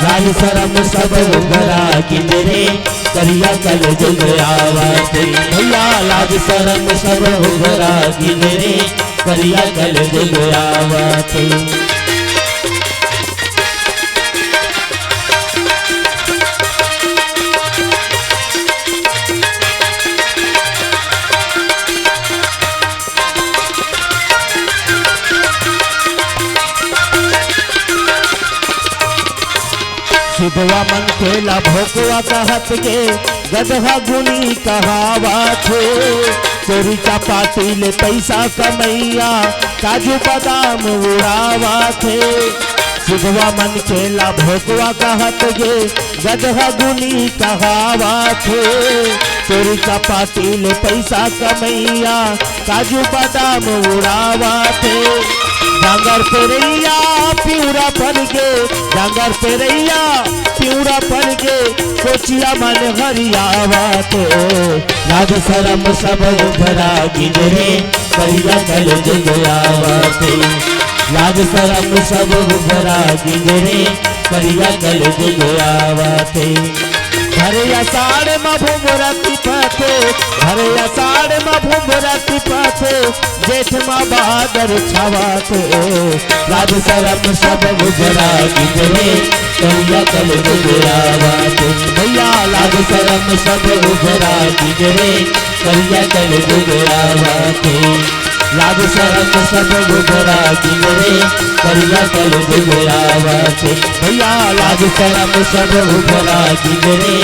लाज सरम सब उघरा गिन रे, करिया कलजुग आवथे। भैया लाज सरम सब उघरा गिन रे, करिया कलजुग आवथे। सिधवा मनखे ला भोकवा कहत के, गदहा गुनी कहावथे। चोरी चपाटी ले पइसा कमइया, काजू बादाम उड़ावथे। सिधवा मनखे ला भोकवा कहत के, गदहा गुनी कहावथे। चोरी चपाटी ले पइसा कमइया, काजू बादाम उड़ावथे। डांगर पेरइया पिउरा पन के, डांगर पेरइया पिउरा पन के, कोचिया मन हरियावथे। लाज सरम सब उघरा गिन रे, करिया कलजुग आवथे। लाज सरम सब उघरा गिन रे, करिया कलजुग आवथे। भरे असाढ़ म भुमरा तिपथे, भरे असाढ़ म भुमरा तिपथे, जेठ म बादर छावथे। लाज सरम सब उघरा गिन रे, करिया कलजुग आवथे। भैया लाज सरम सब उघरा गिन रे, करिया कलजुग आवथे। लाज सरम सब उघरा गिन रे, करिया कलजुग आवथे। भैया लाज सरम सब उघरा गिन रे,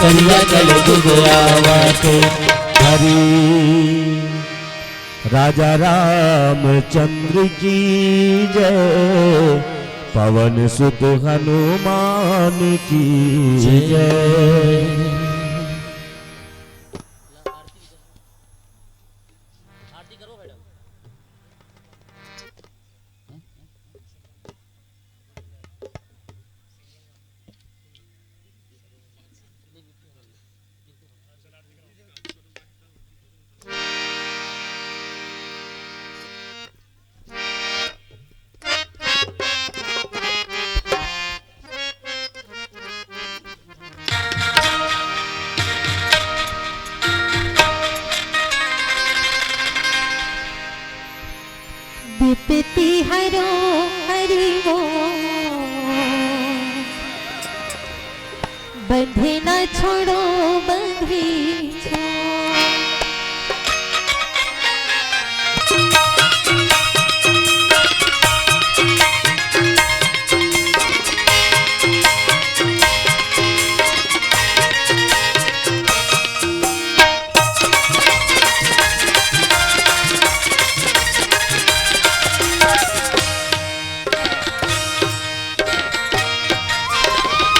करिया कलजुग आवथे। हरि राजा रामचंद्र की जय, पवन सुत हनुमान की जय। विपत्ति हरो हरि वो, बंधे न छोड़ो बंधे छो।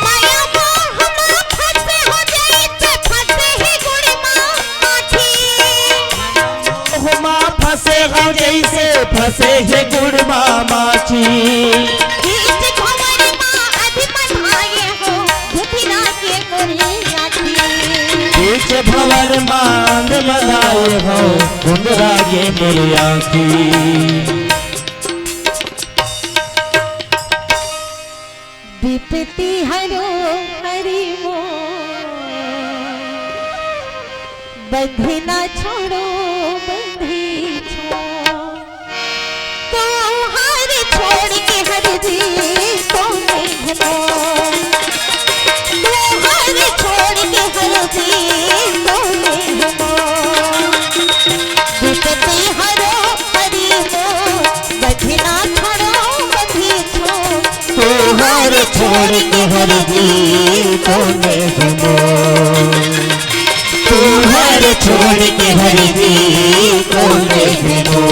माया मोह मा फंसे हो जइसे फंसे हे गुड़ मा माछी। मोह मा फंसे हो जइसे फंसे हे गुड़ मा माछी। बीच भंवर मा अंध मधाए हो, धुंधला गे मोरे आँखी। बीच भंवर मा अंध मधाए हो, धुंधला गे मोरे आँखी। विपत्ति हरो हरि मोर, बंधना छोड़ो बंधी छोड़। तोहर छोड़ के हरि जी कोने घुमो, तोहर छोड़ के हरि जी कोने घुमो। विपत्ति हरो हरि मोर, बंधना छोड़ो बंधी छोड़। तोहर छोड़ के हरि जी कोने घुमो, तोहर छोड़ के हरि जी कोने घुमो।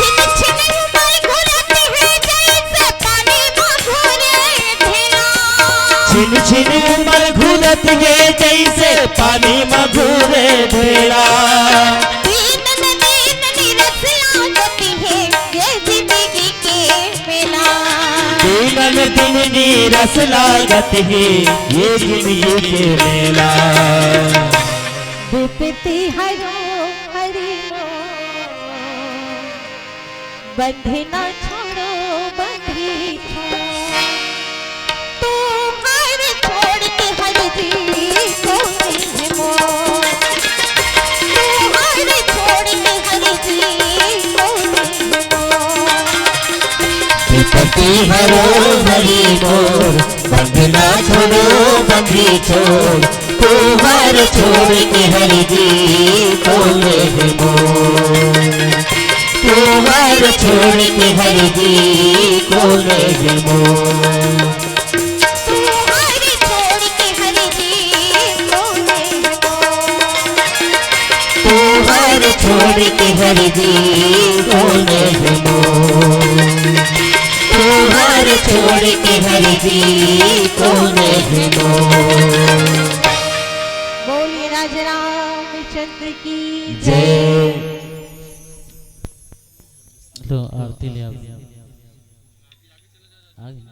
छिन छिन उमर घुरत हे जइसे पानी म घुरे ढेला। छिन छिन उमर घुरत हे जइसे पानी म घुरे ढेला। दिन न दिन निरस लागत हे ये जिंदगी के मेला। दिन न दिन निरस लागत हे ये जिंदगी के मेला। विपत्ति हरो हरि मोर, बंधना छोड़ो बंधी छोड़। तोहर छोड़ के हरि जी कोने घुमो, तोहर छोड़ के हरि जी कोने घुमो। विपत्ति हरो हरि मोर, बंधना छोड़ो बंधी छोड़। तोहर छोड़ के हरि जी कोने घुमो, तोहर छोड़ के हरि जी कोने घुमो। तोहर छोड़ के हरि जी कोने घुमो, तोहर छोड़ के हरि जी कोने घुमो, तोहर छोड़ के हरि जी कोने घुमो। बोलिए राजा रामचंद्र की जय। लो, आरती ले आओ। आ गई।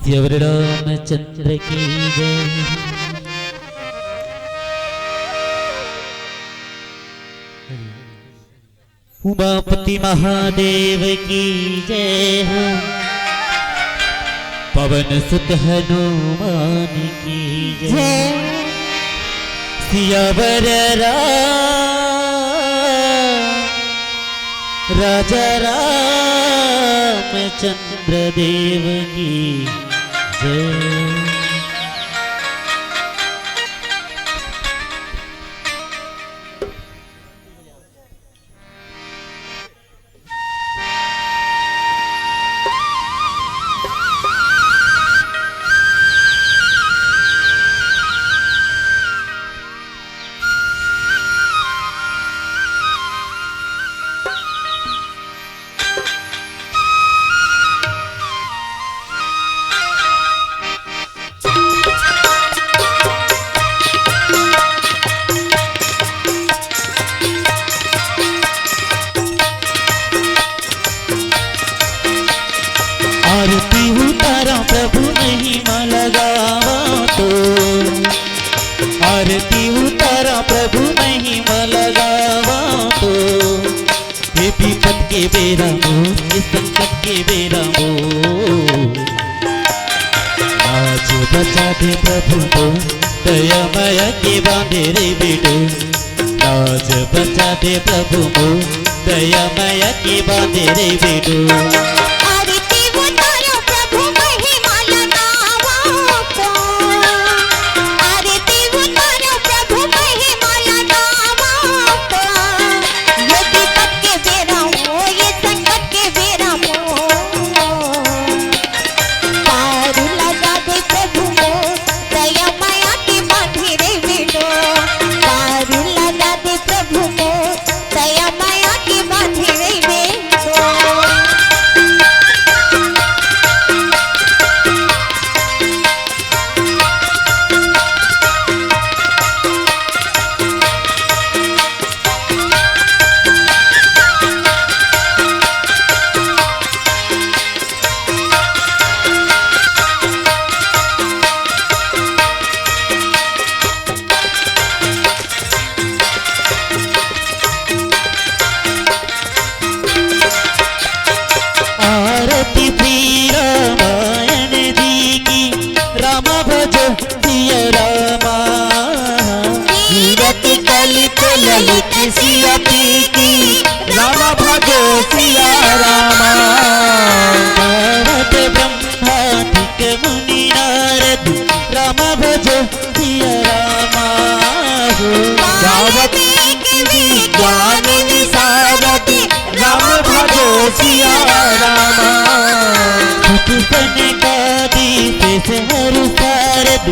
सियावर रामचंद्र की जय। उमापति महादेव की जय हो। पवन सुत हनुमान की जय। जय। सियावर राम, राजा रामचंद्र देव की जय। आरती उतारा प्रभु महिमा लगावा तो, आरती उतारा प्रभु महिमा लगावा तो, हे विपत के बेरा मोर, हे संकट के बेरा मोर। लाज बचा दे प्रभु मोर, दया मया के बांधे रे बेटो। लाज बचा दे प्रभु मोर, दया मया के बांधे रे बेटो। आरती उतारो प्रभु महिमा लगावा तो, आरती उतारो प्रभु महिमा लगावा तो। ये विपत लिखे सिया पी की, राम भजो सिया राम। गावत ब्रह्मादिक मुनि नारद, राम भजो सिया राम हो। गावत वाल्मीकि विज्ञान विशारद, राम भजो सिया राम। कुछ सनकादि शेष हरि सारद,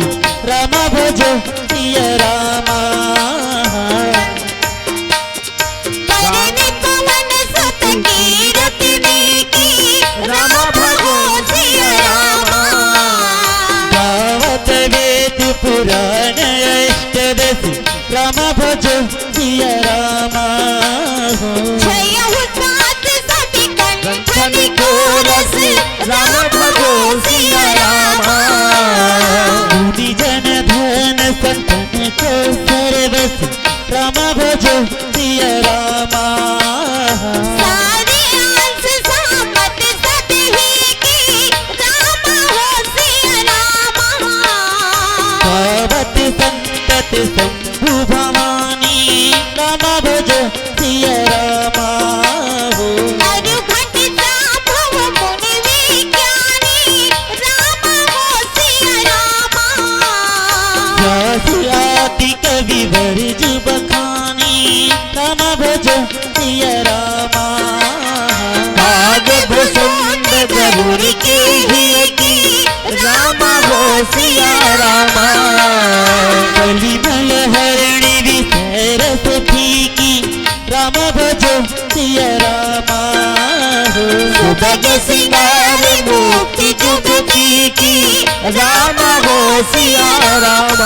राम भजो सिया राम। करनी पवन सुत कीरति नीकी, राम भजो सिया राम। गावत वेद पुराण अष्टदश, राम भजो सिया राम हो। छयहु सात सति कंठ निकोरस, राम भजो सिया राम। मुनि जन धन संतन को सरबस, राम भजो सिया राम। सारे अंश सामत सत ही की, राम हो सिया राम। गावत संतत शंभु भवानी, राम भजो सिया राम हो। अरु घट जाम्भव मुनि विज्ञानी, राम हो सिया राम। व्यास आदि कवि बरजु बखानी, राम भजो सिया राम। काग भुसुंड गरुड़ के ही की, राम हो सिया राम। कलिमल हरणी विषय रस फीकी, राम भजो सिया राम हो। सुभग सिंगार मुक्ति जुग की की, राम हो सिया राम।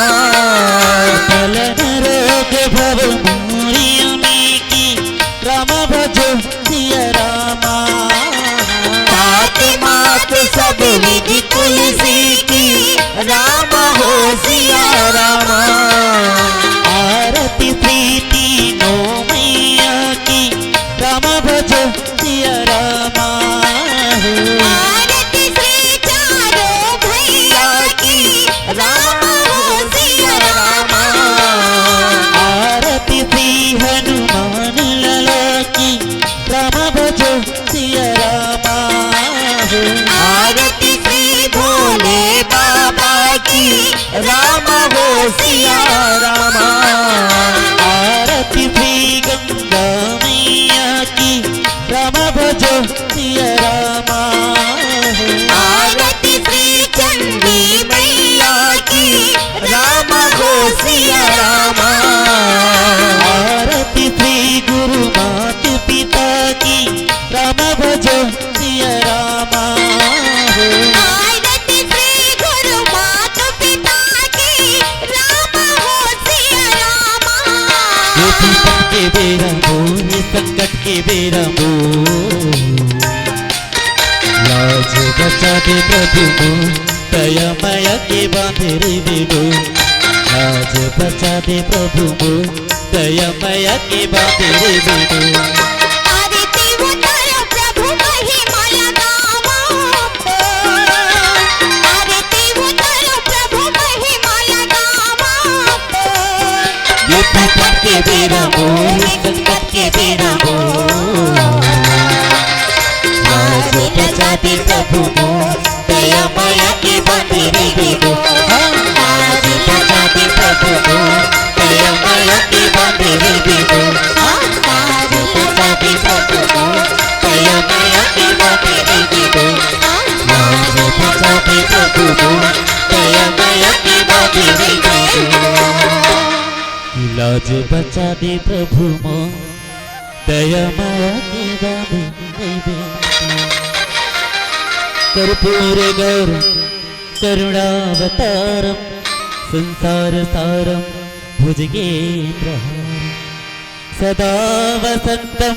पलन रोग भव मोरिया में की, राम भजो सिया राम। तात मात सब विधि तुलसी की, राम हो सिया राम। आरती प्रीति नौ मैया की, राम भजो सिया राम हो। आरती श्री चारों भैया की, राम हो सिया राम। आरती श्री हनुमान लला की, राम भजो सिया राम हो। आरती श्री भोले बाबा की, राम हो सिया राम। आरती श्री गंगा मैया की, राम भजो सिया राम हो। आरती श्री चंडी मैया की, राम हो सिया राम। आरती श्री गुरु मात पिता की, राम भजो सिया राम हो। आरती श्री गुरु मात पिता की, राम हो सिया राम। ये पीपल के बेरा मोर, ये संकट के बेरा मोर, लाज बचा दे प्रभु मोर, दया मया के बांधे रे बेडो। लाज बचा दे प्रभु मोर, दया मया के बांधे रे बेडो। आरती उतारो प्रभु महिमा लगावो। आरती उतारो प्रभु महिमा लगावो। ये पीपल के बेरा मोर, ये संकट के बेरा मोर, लाज बचा दे प्रभु मोर, दया मया के बांधे रे बेडो। लाज बचा दे प्रभु मोर, दया मया के बांधे रे बेडो। लाज बचा दे प्रभु मोर, दया मया के बांधे रे बेडो। लाज बचा दे प्रभु मोर, दया मया के बांधे रे बेडो। लाज बचा दे प्रभु मोर, दया मया के बांधे रे बेडो। कर्पूर गौर करुणावतारम संसार सारम भुजगेन्द्रहारम सदा वसंतम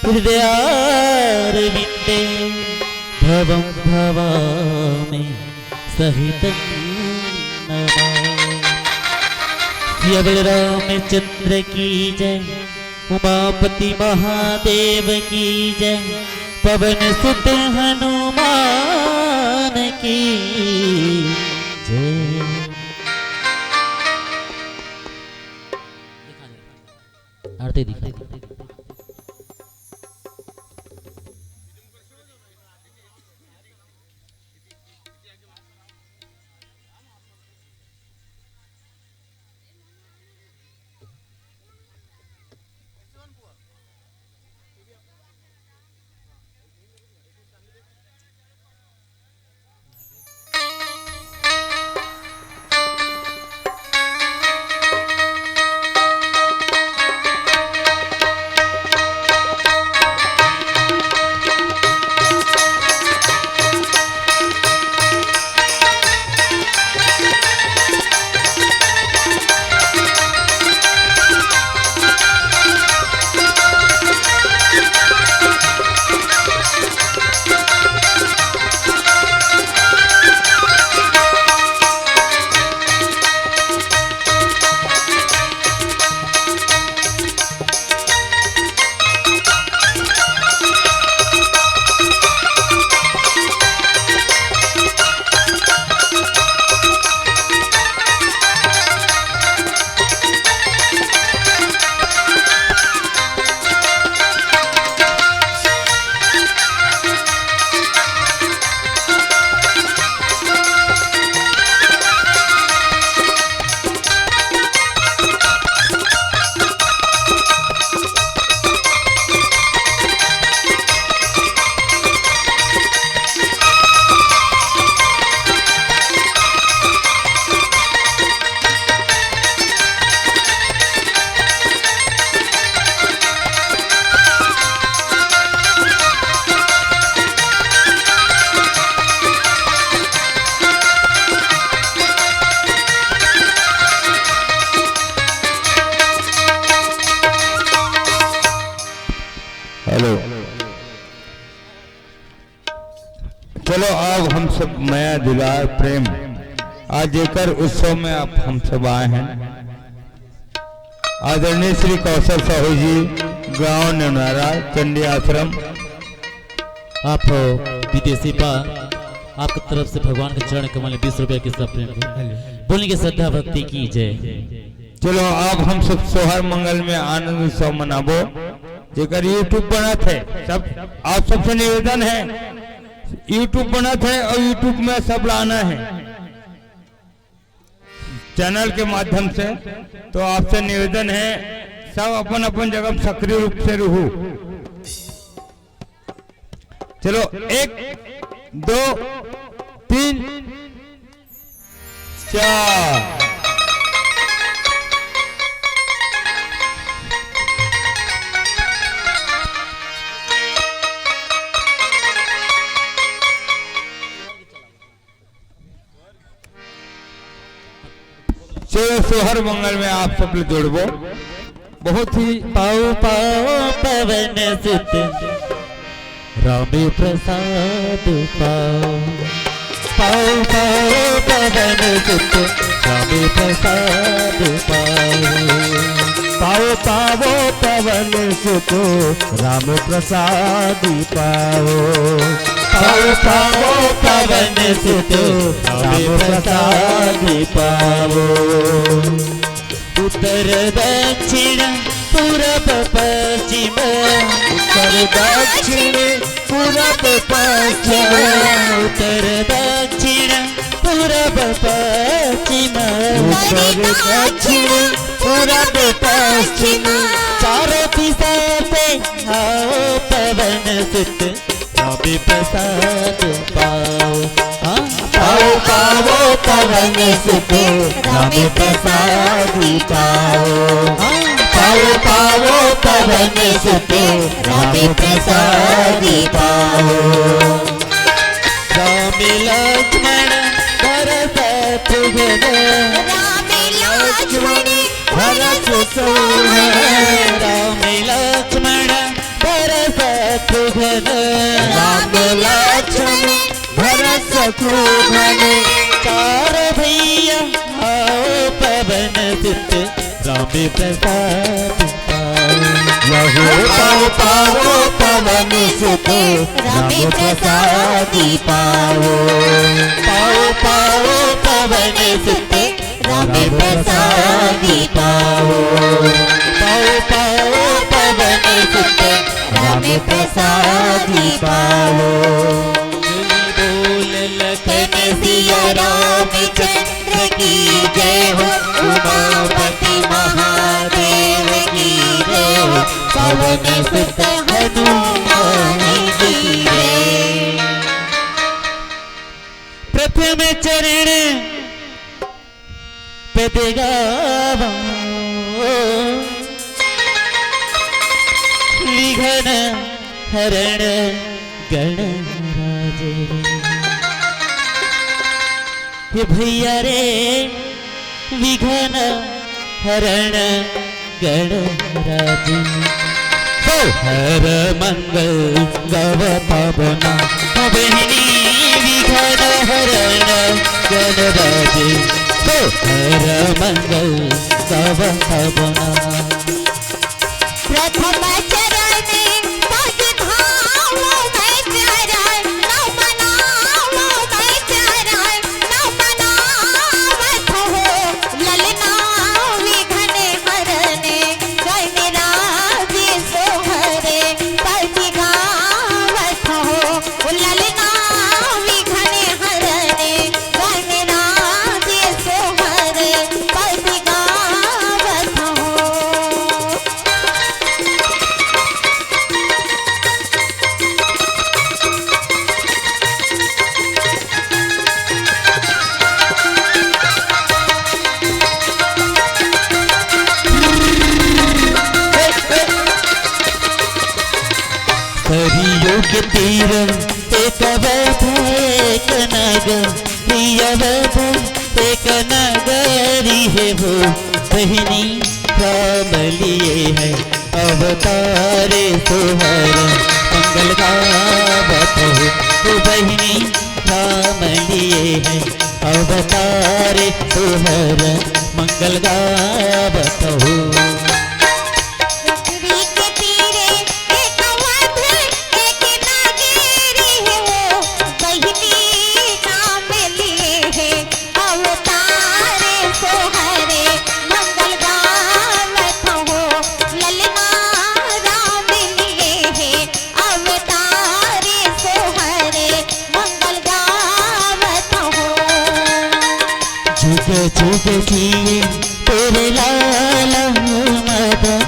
हृदयारविंदे भवम भवामि सहितम नमामि। सिया बोल रामचंद्र की जय, उमापति महादेव की जय, पवन सुत हनुमान की जय। आरती दिखा। हेलो। चलो, अब हम सब मया दुलार प्रेम, आज जेकर उत्सव में आप हम सब आए हैं, आदरणीय श्री कौशल साहू जी, गांव नेवनारा, चंडी आश्रम। आप विदेशी पा, आपके तरफ से भगवान के चरण कमल में बीस रुपया के सब प्रेम को बोलेंगे श्रद्धा भक्ति की जय। चलो, आप हम सब सोहर मंगल में आनंद उत्सव मनाबो। जेकर YouTube बनत है, सब, आप सबसे निवेदन है, YouTube बनत है और YouTube में सब लाना है। चैनल के माध्यम से। तो आपसे निवेदन है, सब अपन अपन जगह सक्रिय रूप से रहू। चलो, एक, दो, तीन, चार। चलो, सोहर मंगल में आप सब ले जोड़बो। बहुत ही पाओ पाओ पवन सुत राम प्रसाद पाओ। पाओ पाओ पवन सुत राम प्रसाद पाओ। पाओ पाओ पवन सुत राम प्रसाद पाओ। पाओ पाओ पवन सुत राम प्रसाद पाओ। उत्तर दक्षिण पूरब पश्चिम, उत्तर दक्षिण पूरब पश्चिम, उत्तर दक्षिण पूरब पश्चिम, उत्तर दक्षिण पूरब पश्चिम, चारों दिशा से आओ पवन सुत राम प्रसाद पाओ। हाँ। पाओ पाओ पवन सुत राम प्रसाद पाओ। हाँ। पाओ पाओ पवन सुत राम प्रसाद पाओ। राम लक्ष्मण भरत शत्रुघ्न, राम लक्ष्मण भरत शत्रुघ्न, राम लक्ष्मण भरत शत्रुघ्न, राम लक्ष्मण भरत शत्रुघ्न, चार भैया आओ पवन सुत राम प्रसाद पाओ। लहो पाओ पाओ पवन सुत राम प्रसाद पाओ। पाओ पाओ पवन सुत राम प्रसाद पाओ। पाओ पाओ साधि पावो। बोल लखन सिया रामचंद्र की जय हो, उमापति महादेव की जय हो, पवन सुत हनुमान की जय। प्रथम चरण पद गावो, विघ्न हरण गणराज रे। हे भैया रे, विघ्न हरण गणराज। हो हर मंगल गावत आबो ना, हो बहिनी विघ्न हरण गणराज। हो हर मंगल गावत आबो ना। प्रथम चरण पग धावो मैं चरण, नमनावो मैं चरण, नमनावत हो ललना विघ्न हरने, गणराज सोहरे पद गावत हो ललना विघ्न हरने, गणराज सोहरे पद गावत हो। सरयू के तीर एक अवध एक नगरी, अवध एक नगरी हे हो बहिनी, राम लिए हे अवतार सोहर मंगल गावत हो। ओ बहिनी राम लिए हे अवतार सोहर मंगल गावत हो। नगरी के तीरे एक अवध एक नगरी हे हो बहिनी, राम लिए हे अवतार सोहरे मंगल गावत हो, ललना राम लिए हे अवतार सोहरे मंगल गावत हो। जुग जुग जिए तोरे लाला मदन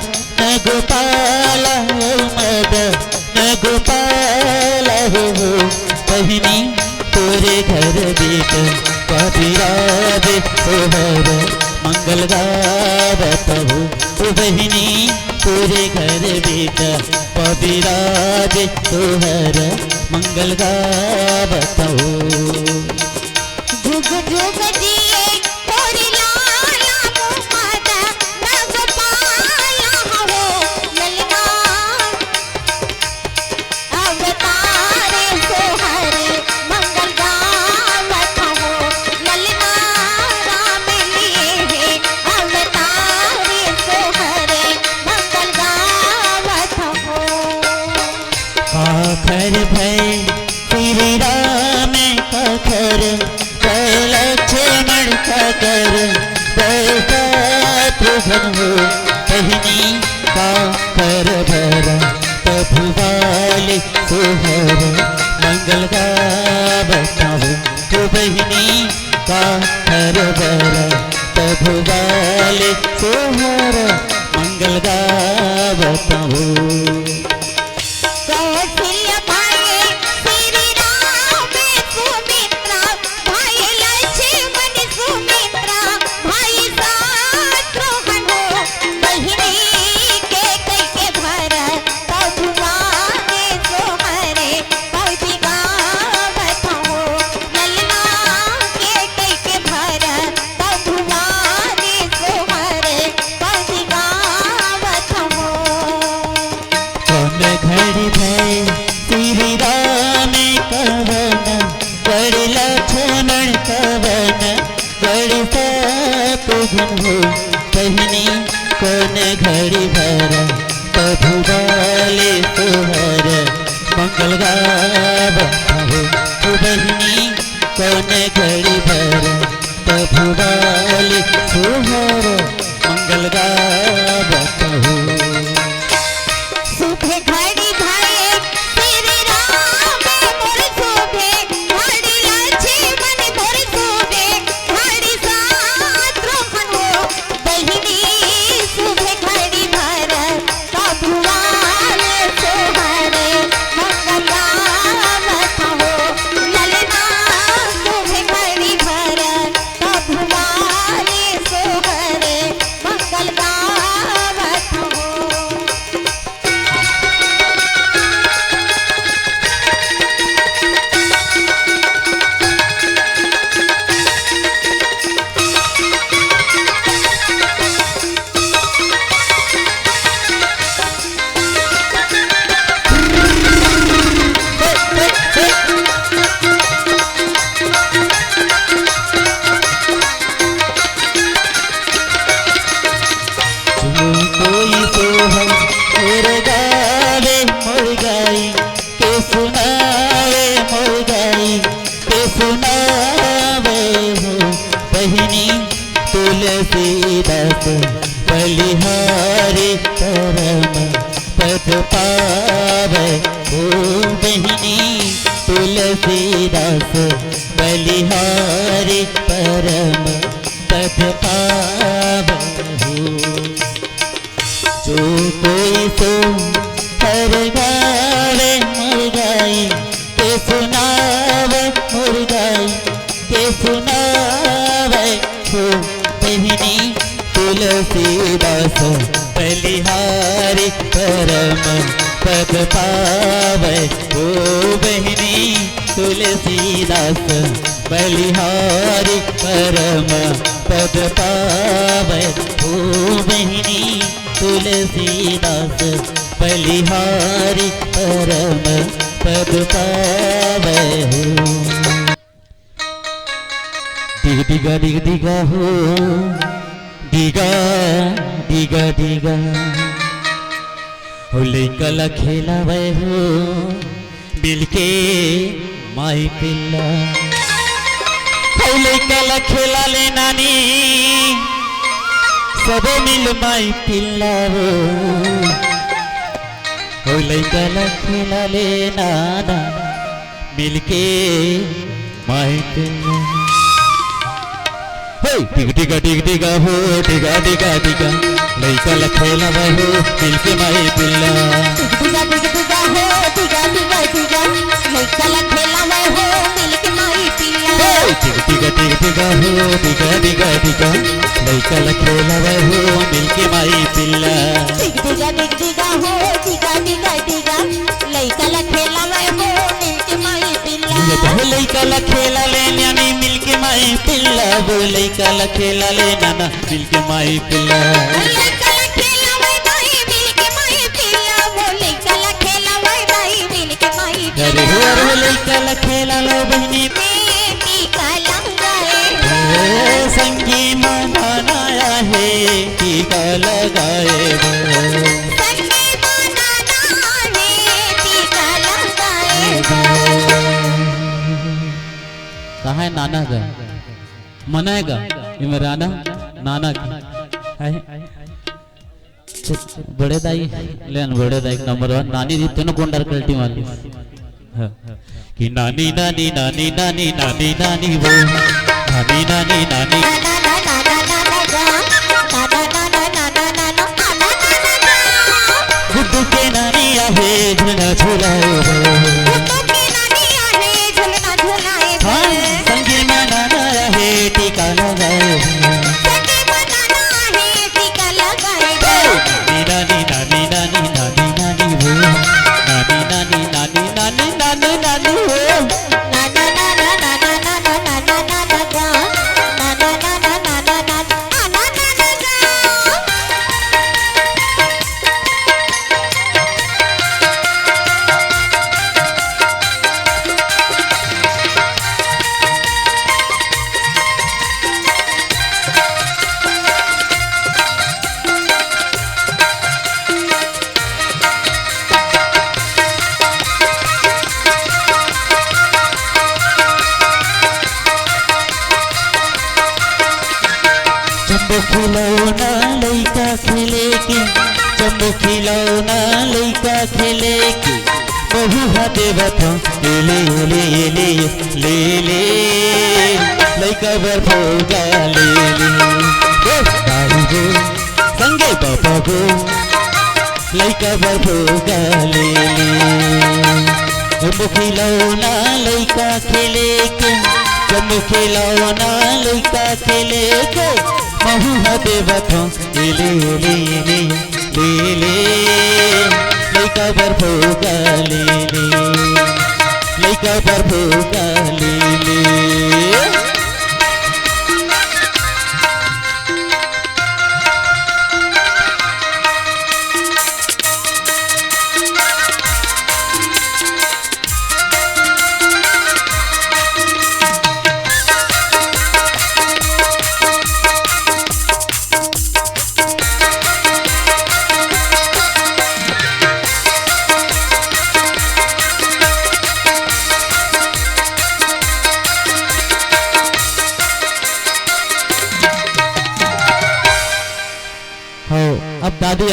गोपाल मदन गोपाल हो, बहिनी तोरे घर बेटा पविराज सोहर मंगल गावत हो। ओ बहिनी तोरे घर बेटा पविराज सोहर मंगल गावत हो। जुग जुग जिए तोरे लाला मोहम्मद रसपाल हो, ललना अवतार सोहर मंगल गावत हो, ललना राम लिए हे अवतार सोहर मंगल गावत हो। आखर भय श्री राम का घर, जय लक्ष्मण का घर, जय शत्रुघ्न हो। बहिनी का घर भरा प्रभु वाले सोहर मंगल गावत हो। ओ बहिनी का घर भरा प्रभु वाले सोहर मंगल गावत हो। कौशल्या भाई श्री राम सुमित्रा, भाई लक्ष्मण सुमित्रा, भाई शत्रुघ्न हो, बहिनी के कइके भरत, प्रभु वाले सोहरे पौधि गावत हो, ललना के कइके भरत, प्रभु वाले सोहरे पौधि गावत हो। कौन घड़ी भय श्री राम कवन, बड़ लक्ष्मण कवन, बड़ शत्रुघ्न हो। बहिनी कौन घड़ी भरा प्रभु वाले सोहर मंगल गावत हो। ओ बहिनी कौन घड़ी भरा प्रभु वाले सोहर मंगल गावत हो। शुभ घड़ी भय मोर गावे मोर गाई के सुनावे, मोर गाई के सुनावे हो बहिनी। तुलसीदास बलिहारी परम पद पावे हो बहिनी। तुलसीदास बलिहारी परम पद पावे हो। जो कोई सो हर गावे मोर गाई के सुनावे, मोर गाई के सुनावे हो बहिनी। तुलसीदास बलिहारी परम पद पावे हो बहिनी। तुलसीदास बलिहारी परम पद पावे हो बहिनी। तुलसीदास बलिहारी परम पद पावे हो। डिग डिगा डिग डिगा हो, डिगा डिगा डिगा डिगा। हो लइका ला खेलावे हो मिलके माई पिल्ला। हो लइका ला खेला ले नानी, सबो मिल माई पिल्ला हो। हो लइका ला खेला ले नाना, मिलके माई पिल्ला। हे, डिग डिगा डिग डिगा हो, डिगा डिगा डिगा, लइका ला खेलावे हो, मिलके माई पिल्ला। डिग डिगा डिग डिगा हो, डिगा डिगा डिगा, लइका ला खेलावे हो, मिलके माई पिल्ला। हे, डिग डिगा डिग डिगा हो, डिगा डिगा डिगा, लइका ला खेलावे हो, मिलके माई पिल्ला। डिग डिगा डिग डिगा हो, डिगा डिगा डिगा, लइका ला खेलावे हो, मिलके माई पिल्ला। ये तो लइका ला खेला ले न्यानी मिलके माई पिल्ला, वो लइका ला खेला ले नाना मिलके माई पिल्ला। लइका ला खेलावे दाई मिलके माई पिल्ला, वो लइका ला खेलावे दाई मिलके माई अरे पिल्ला। हो, अरे हो, लइका ला खेला लो बहिनी। ए, टीका लगाए। ए, संगी मनाया है, टीका लगाए वो। संगी मनाया है, टीका लगाए वो। कहाँ है नाना का? मनाएगा इमराना नाना की है। बड़े दाई, लेन बड़े दाई नंबर वन। नानी जी तेनो कोंडर कल्टी वाली। हाँ। कि नानी नानी नानी नानी नानी नानी वो, नानी नानी नानी। गुड्डू के नानी आहे झुलना झुलाए वो। गुड्डू के नानी आहे झुलना झुलाए वो। हाँ, संगी में नाना आहे टीका लगाए वो। संगी में नाना आहे टीका लगाए वो। नानी नानी नानी नानी नानी नानी वो। नानी नानी नानी नानी नानी नानी वो। जम्बो खिलौना लइका खेले के, जम्बो खिलौना लइका खेले के, महू हा देवत हँव, ए ले, ए ले, ए ले, ए ले, लइका बर भोगा ले ले। ए, दाई हो, संगे बाबा हो, लइका बर भोगा ले ले। जम्बो खिलौना लइका खेले के, जम्बो खिलौना लइका खेले के, महू हा देवत हँव, ए ले, ए ले, ए ले, ले ले, लइका बर भोगा ले ले, लइका बर भोगा ले ले।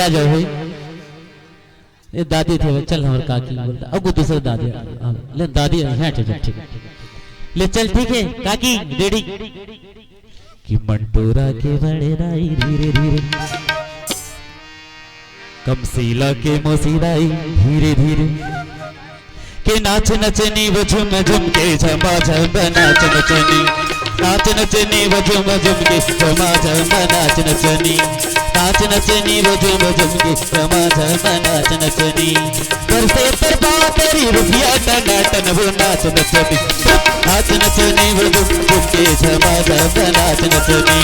आ जाओ हे। ये दादी थे, चल, हमर काकी बोलता, अब दूसरा दादी, हाँ, ले दादी, हाँ, ठीक है, ठीक है। ले चल, ठीक है, काकी, रेडी। कि मंटोरा के बड़े दाई धीरे धीरे, कमसीला के मोसी दाई धीरे धीरे, के नाच नचनी वो झुम झुम के झमा झम नाच नचनी, नाच नचनी वो झुम झुम के झमा झम नाच नचनी, नाच नचनी वो झुम झुम के झमा झम नाच नचनी। बरसे पर बादरी रुपया टना टन वो नाच नचनी, नाच नचनी वो झुम झुम के झमा झम नाच नचनी,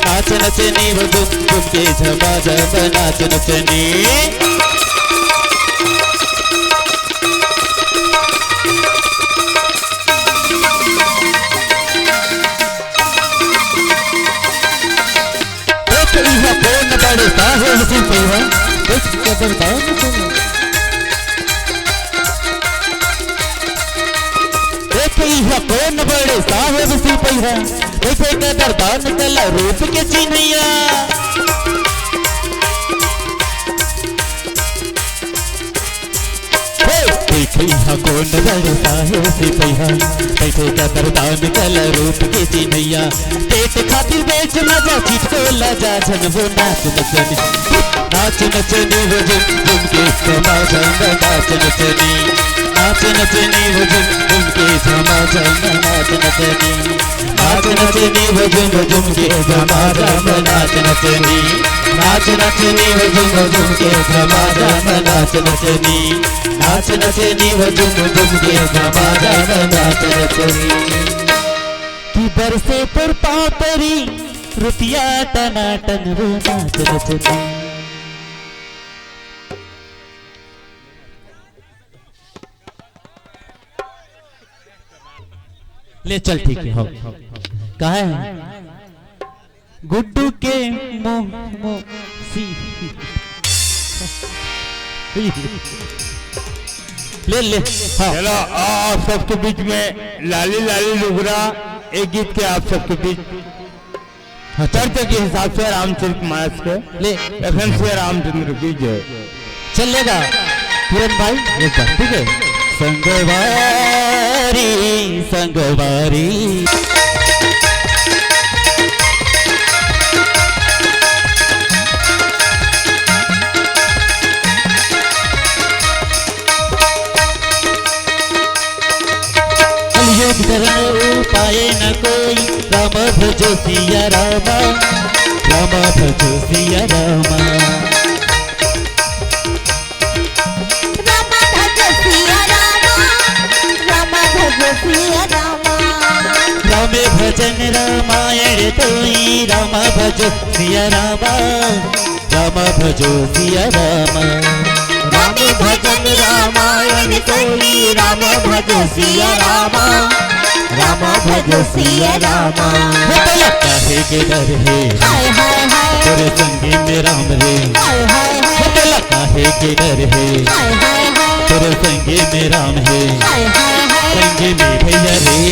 नाच नचनी वो झुम झुम के झमा झम नाच नचनी। देख इहाँ कोन बड़े साहेब सिपहिया, देख कदरदान कोन। देख इहाँ कोन बड़े साहेब सिपहिया, देख कदरदान कला रूप के चिन्हैया। हे, देख इहाँ कोन बड़े साहेब सिपहिया, कइसे कदरदान कला रूप के चिन्हैया। पेट खातिर बेच न जा, चित को ला जा, झन वो नाच नचनी। नाच नचनी वो झुम झुम के झमा झम नाच नचनी। नाच नचनी वो झुम झुम के झमा झम नाच नचनी। नाच नचनी वो झुम झुम के झमा झम नाच नचनी। नाच नचनी वो झुम झुम के झमा झम नाच नचनी। नाच नचनी वो झुम झुम के झमा झम नाच नचनी। कि बरसे तोर पाँव तरी रुपया टनाटन वो नाच नचनी। ले चल, ठीक है, हो। कहा है? गुड्डू के मो-, मो-, सी। ले, ले, हाँ। चलो, आ, आप सबके बीच में लाली लाली लुगरा, एक गीत के आप सबके बीच हाँ, चल। तर्ज के हिसाब से रामचरित मानस के। ले। एखन से रामचंद्र की जय। चलेगा पूरन भाई एक बार, ठीक है। संगवारी, संगवारी। कलयुग धर्म उपाय न कोई, राम भजो सिया रामा, राम भजो सिया रामा। राम भजो सिया रामा, राम भजो सिया रामा। रामे भजन रामायण तोई, राम भजो सिया रामा, राम भजो सिया रामा। रामे भजन रामायण तोई, राम भजो सिया रामा, राम भजो सिया रामा। हो भला काहे के डर हे, हाय, हाय, हाय। तोरे संगी में राम रे। हाय, हाय, हाय। हो भला काहे के डर हे, हाय, हाय, हाय। तोरे संगी में राम हे। हाय, हाय, हाय। संगी में भैया रे,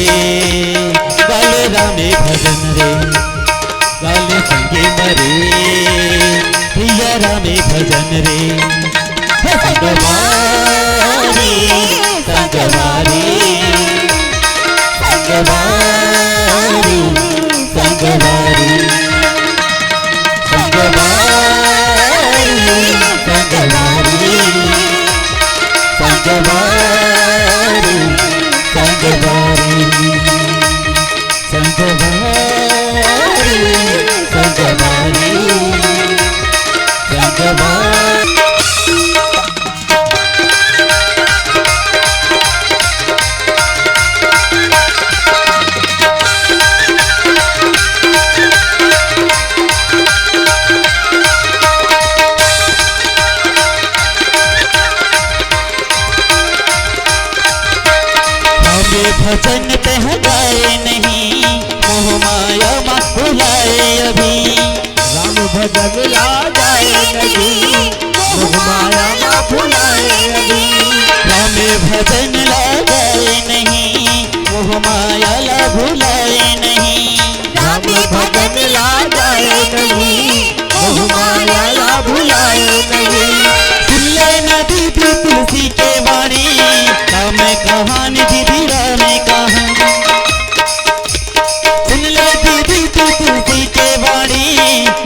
गाले रामे भजन रे। गाले संगे मरे, भैया रामे भजन रे। हे संगवारी, संगवारी, संगवारी, संगवारी, संगवारी, संगवारी, संगवारी, संगवारी। संगवारी, संगवारी, संगवारी। हमें भजन तह गाए नहीं, मोह माया मा भुलाए अभी। राम भजन ला गाए नहीं, मोह माया मा भुलाए अभी। राम भजन ला गाए नहीं, मोह माया ला भुलाए नहीं। राम भजन ला गाए नहीं, मोह माया ला भुलायो नहीं। सुन ले ना दीदी तुलसी के वाणी, राम कहानी दीदी राम कहानी। सुन ले दीदी तू तुलसी के वाणी,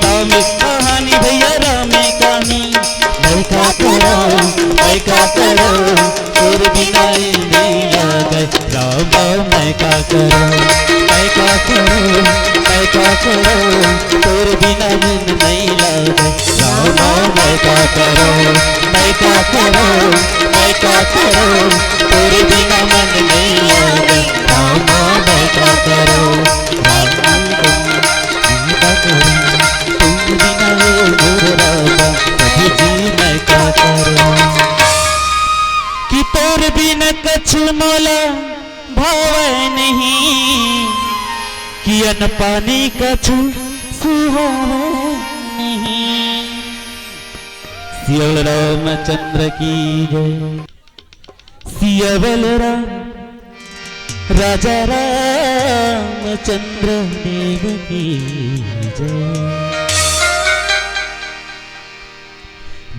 राम कहानी भैया राम कहानी। मैं का करो, मैं का करो, तोर बिना दिल नहीं लागे। राम मैं का करो, मैं का करो, मैं का करो, तोर बिना मन नहीं लागे। राम मैं का करो, मैं का करो, मैं का करो, तोर बिना मन नहीं लागे। राम मैं का करो, राम मैं का करो, तोर बिना ये मोर राजा, कभी जी मैं का करो। कि तोर बिन कछु मोला भावै नहीं, कि अन्न पानी कछु सुहावै नहीं। सियावर रामचंद्र की जय। सियावर राम, राजा रामचंद्र देव की जय।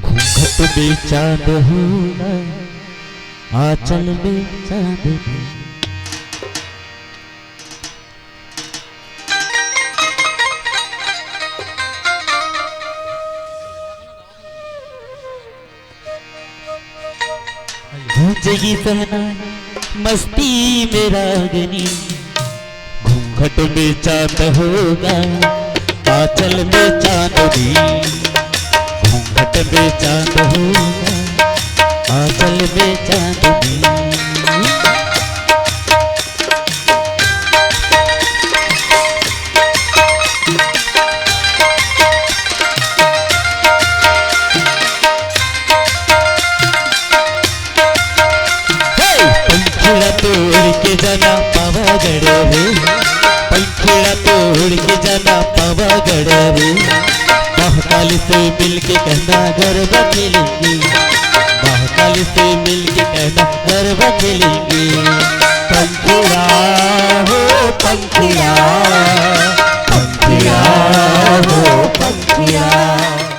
घूंघट में चांद होगा, आंचल में चांदनी। गूंजेगी शहनाई मस्ती में रागनी, घूंघट में चांद होगा, आंचल में चांदनी। घूंघट में चांद होगा, आंचल में चांदनी। हे! पंखुड़ा तोड़ के जाना पावागढ़ रे, पंखुड़ा तोड़ के जाना पावागढ़ रे। महाकाली से मिलके कहना गरबा खेलेंगे, महाकाली से मिलके कहना गरबा खेलेंगे। पंखुड़ा हो पंखुड़ा,